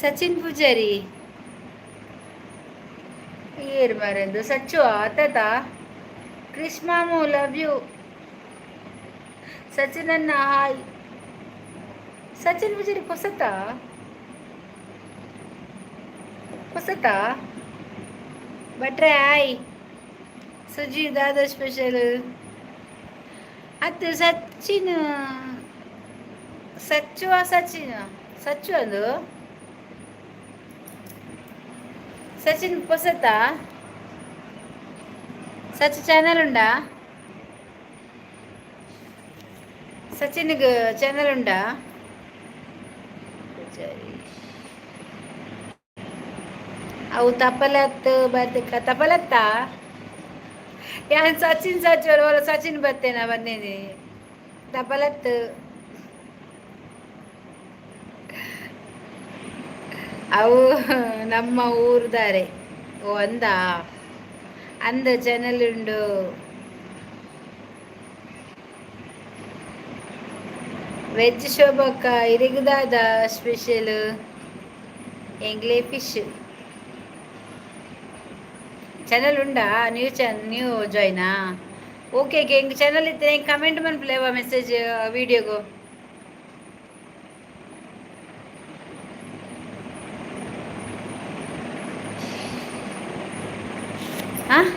ಸಚಿನ್ ಪೂಜಾರಿ ಏರ್ ಮಾರೆಂದು ಸಚ್ಚು ಆತತ. ಕ್ರಿಶ್ ಮಾಮು, ಲವ್ you. Sachin ಅಣ್ಣ, ಹಾಯ್. ಸಚಿನ್ ಪೂಜಾರಿ ಹೊಸತಾ? ಹೊಸತಾ? ಭಟ್ರೆ, ಹಾಯ್. ಸುಜಿ, ದಾದ ಸ್ಪೆಷಲ್? ಅತ್ತು ಸಚಿನ್, ಸಚ್ಚುವ ಸಚಿನ್, ಸಚ್ಚು ಅದು. ಸಚಿನ್ ಪೊಸತಾ? ಸಚ್ ಚಾನಲ್ ಉಂಡಾ? ಸಚಿನ್ಗೆ ಚಾನಲ್ ಉಂಡಾ? ಪೂಜಾರಿ ಅವು ತಪಲತ್ ಬರ್ತಕ ತಪಲತ್ತ. ಯಾನ್ ಸಚಿನ್ ಸಚಿವರು ಸಚಿನ್ ಬತ್ತೇನ ಬಂದೇನಿ ತಪಲತ್. ಅವು ನಮ್ಮ ಊರ್ದಾರೆ. ಓ, ಅಂದ ಅಂದ ಚಾನಲ್ ಉಂಡು. ವೆಜ್ ಶೋಭಕ್ಕ, ಇರಿಗ್ದಾದ ಸ್ಪೆಷಲ್? ಎಂಗ್ಲೇ ಫಿಶ್. ಚಾನಲ್ ಉಂಡಾ? ನ್ಯೂ ಚಾನ್ ನ್ಯೂ ಜಾಯ್ನಾ? Okay okay. ಎಂಕ್ ಚಾನಲ್ ಇತ್ತೆ ಎಂಕ್ ಕಮೆಂಟ್ ಮನ್ಪುಲೆವ ಮೆಸೇಜ್ ವೀಡಿಯೋಗು. ಹಾಂ,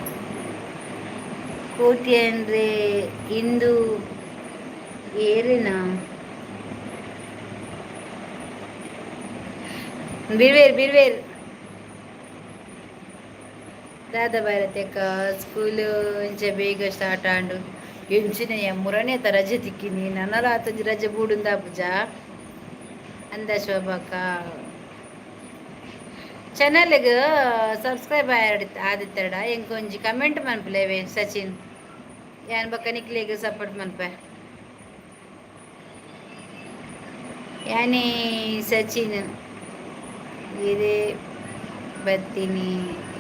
ಕೋಟಿ ಅಂದ್ರೆ ಇಂದು ಏರೇನಾ? ಬಿರ್ವೇರ್ ಬಿರ್ವೇರ್. ದಾದ ಭಾರತಕ್ಕ ಸ್ಕೂಲ್ ಇಂಚ ಬೇಗ ಸ್ಟಾರ್ಟ್ ಆಂಡು. ಎಂಚಿನ ಮುರನೇತ ರಜೆ ತಿಕ್ಕಿನಿ. ನನಲಾತೊಂಜಿ ರಜೆ ಬೂಡುಂದಾಪುಜ ಅಂದ. ಶೋಭಕ್ಕ, ಚಾನಲ್ಗ್ ಸಬ್ಸ್ಕ್ರೈಬ್ ಆದಿತ್ತೆರಡ ಎಂಕೊಂಜಿ ಕಮೆಂಟ್ ಮನ್ಪುಲೇವೆ ಸಚಿನ್. ಯಾನ್ ಬೊಕ್ಕ ನಿಕ್ಲೆಗ್ ಸಪೋರ್ಟ್ ಮನ್ಪೆ. ಯಾನೇ ಸಚಿನ್ ಇದೇ ಬತ್ತೀನಿ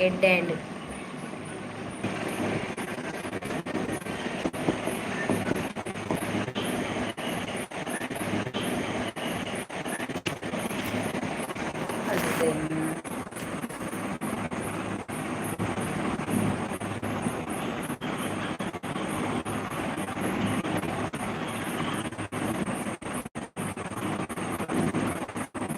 ಎಡ್ಡೆ.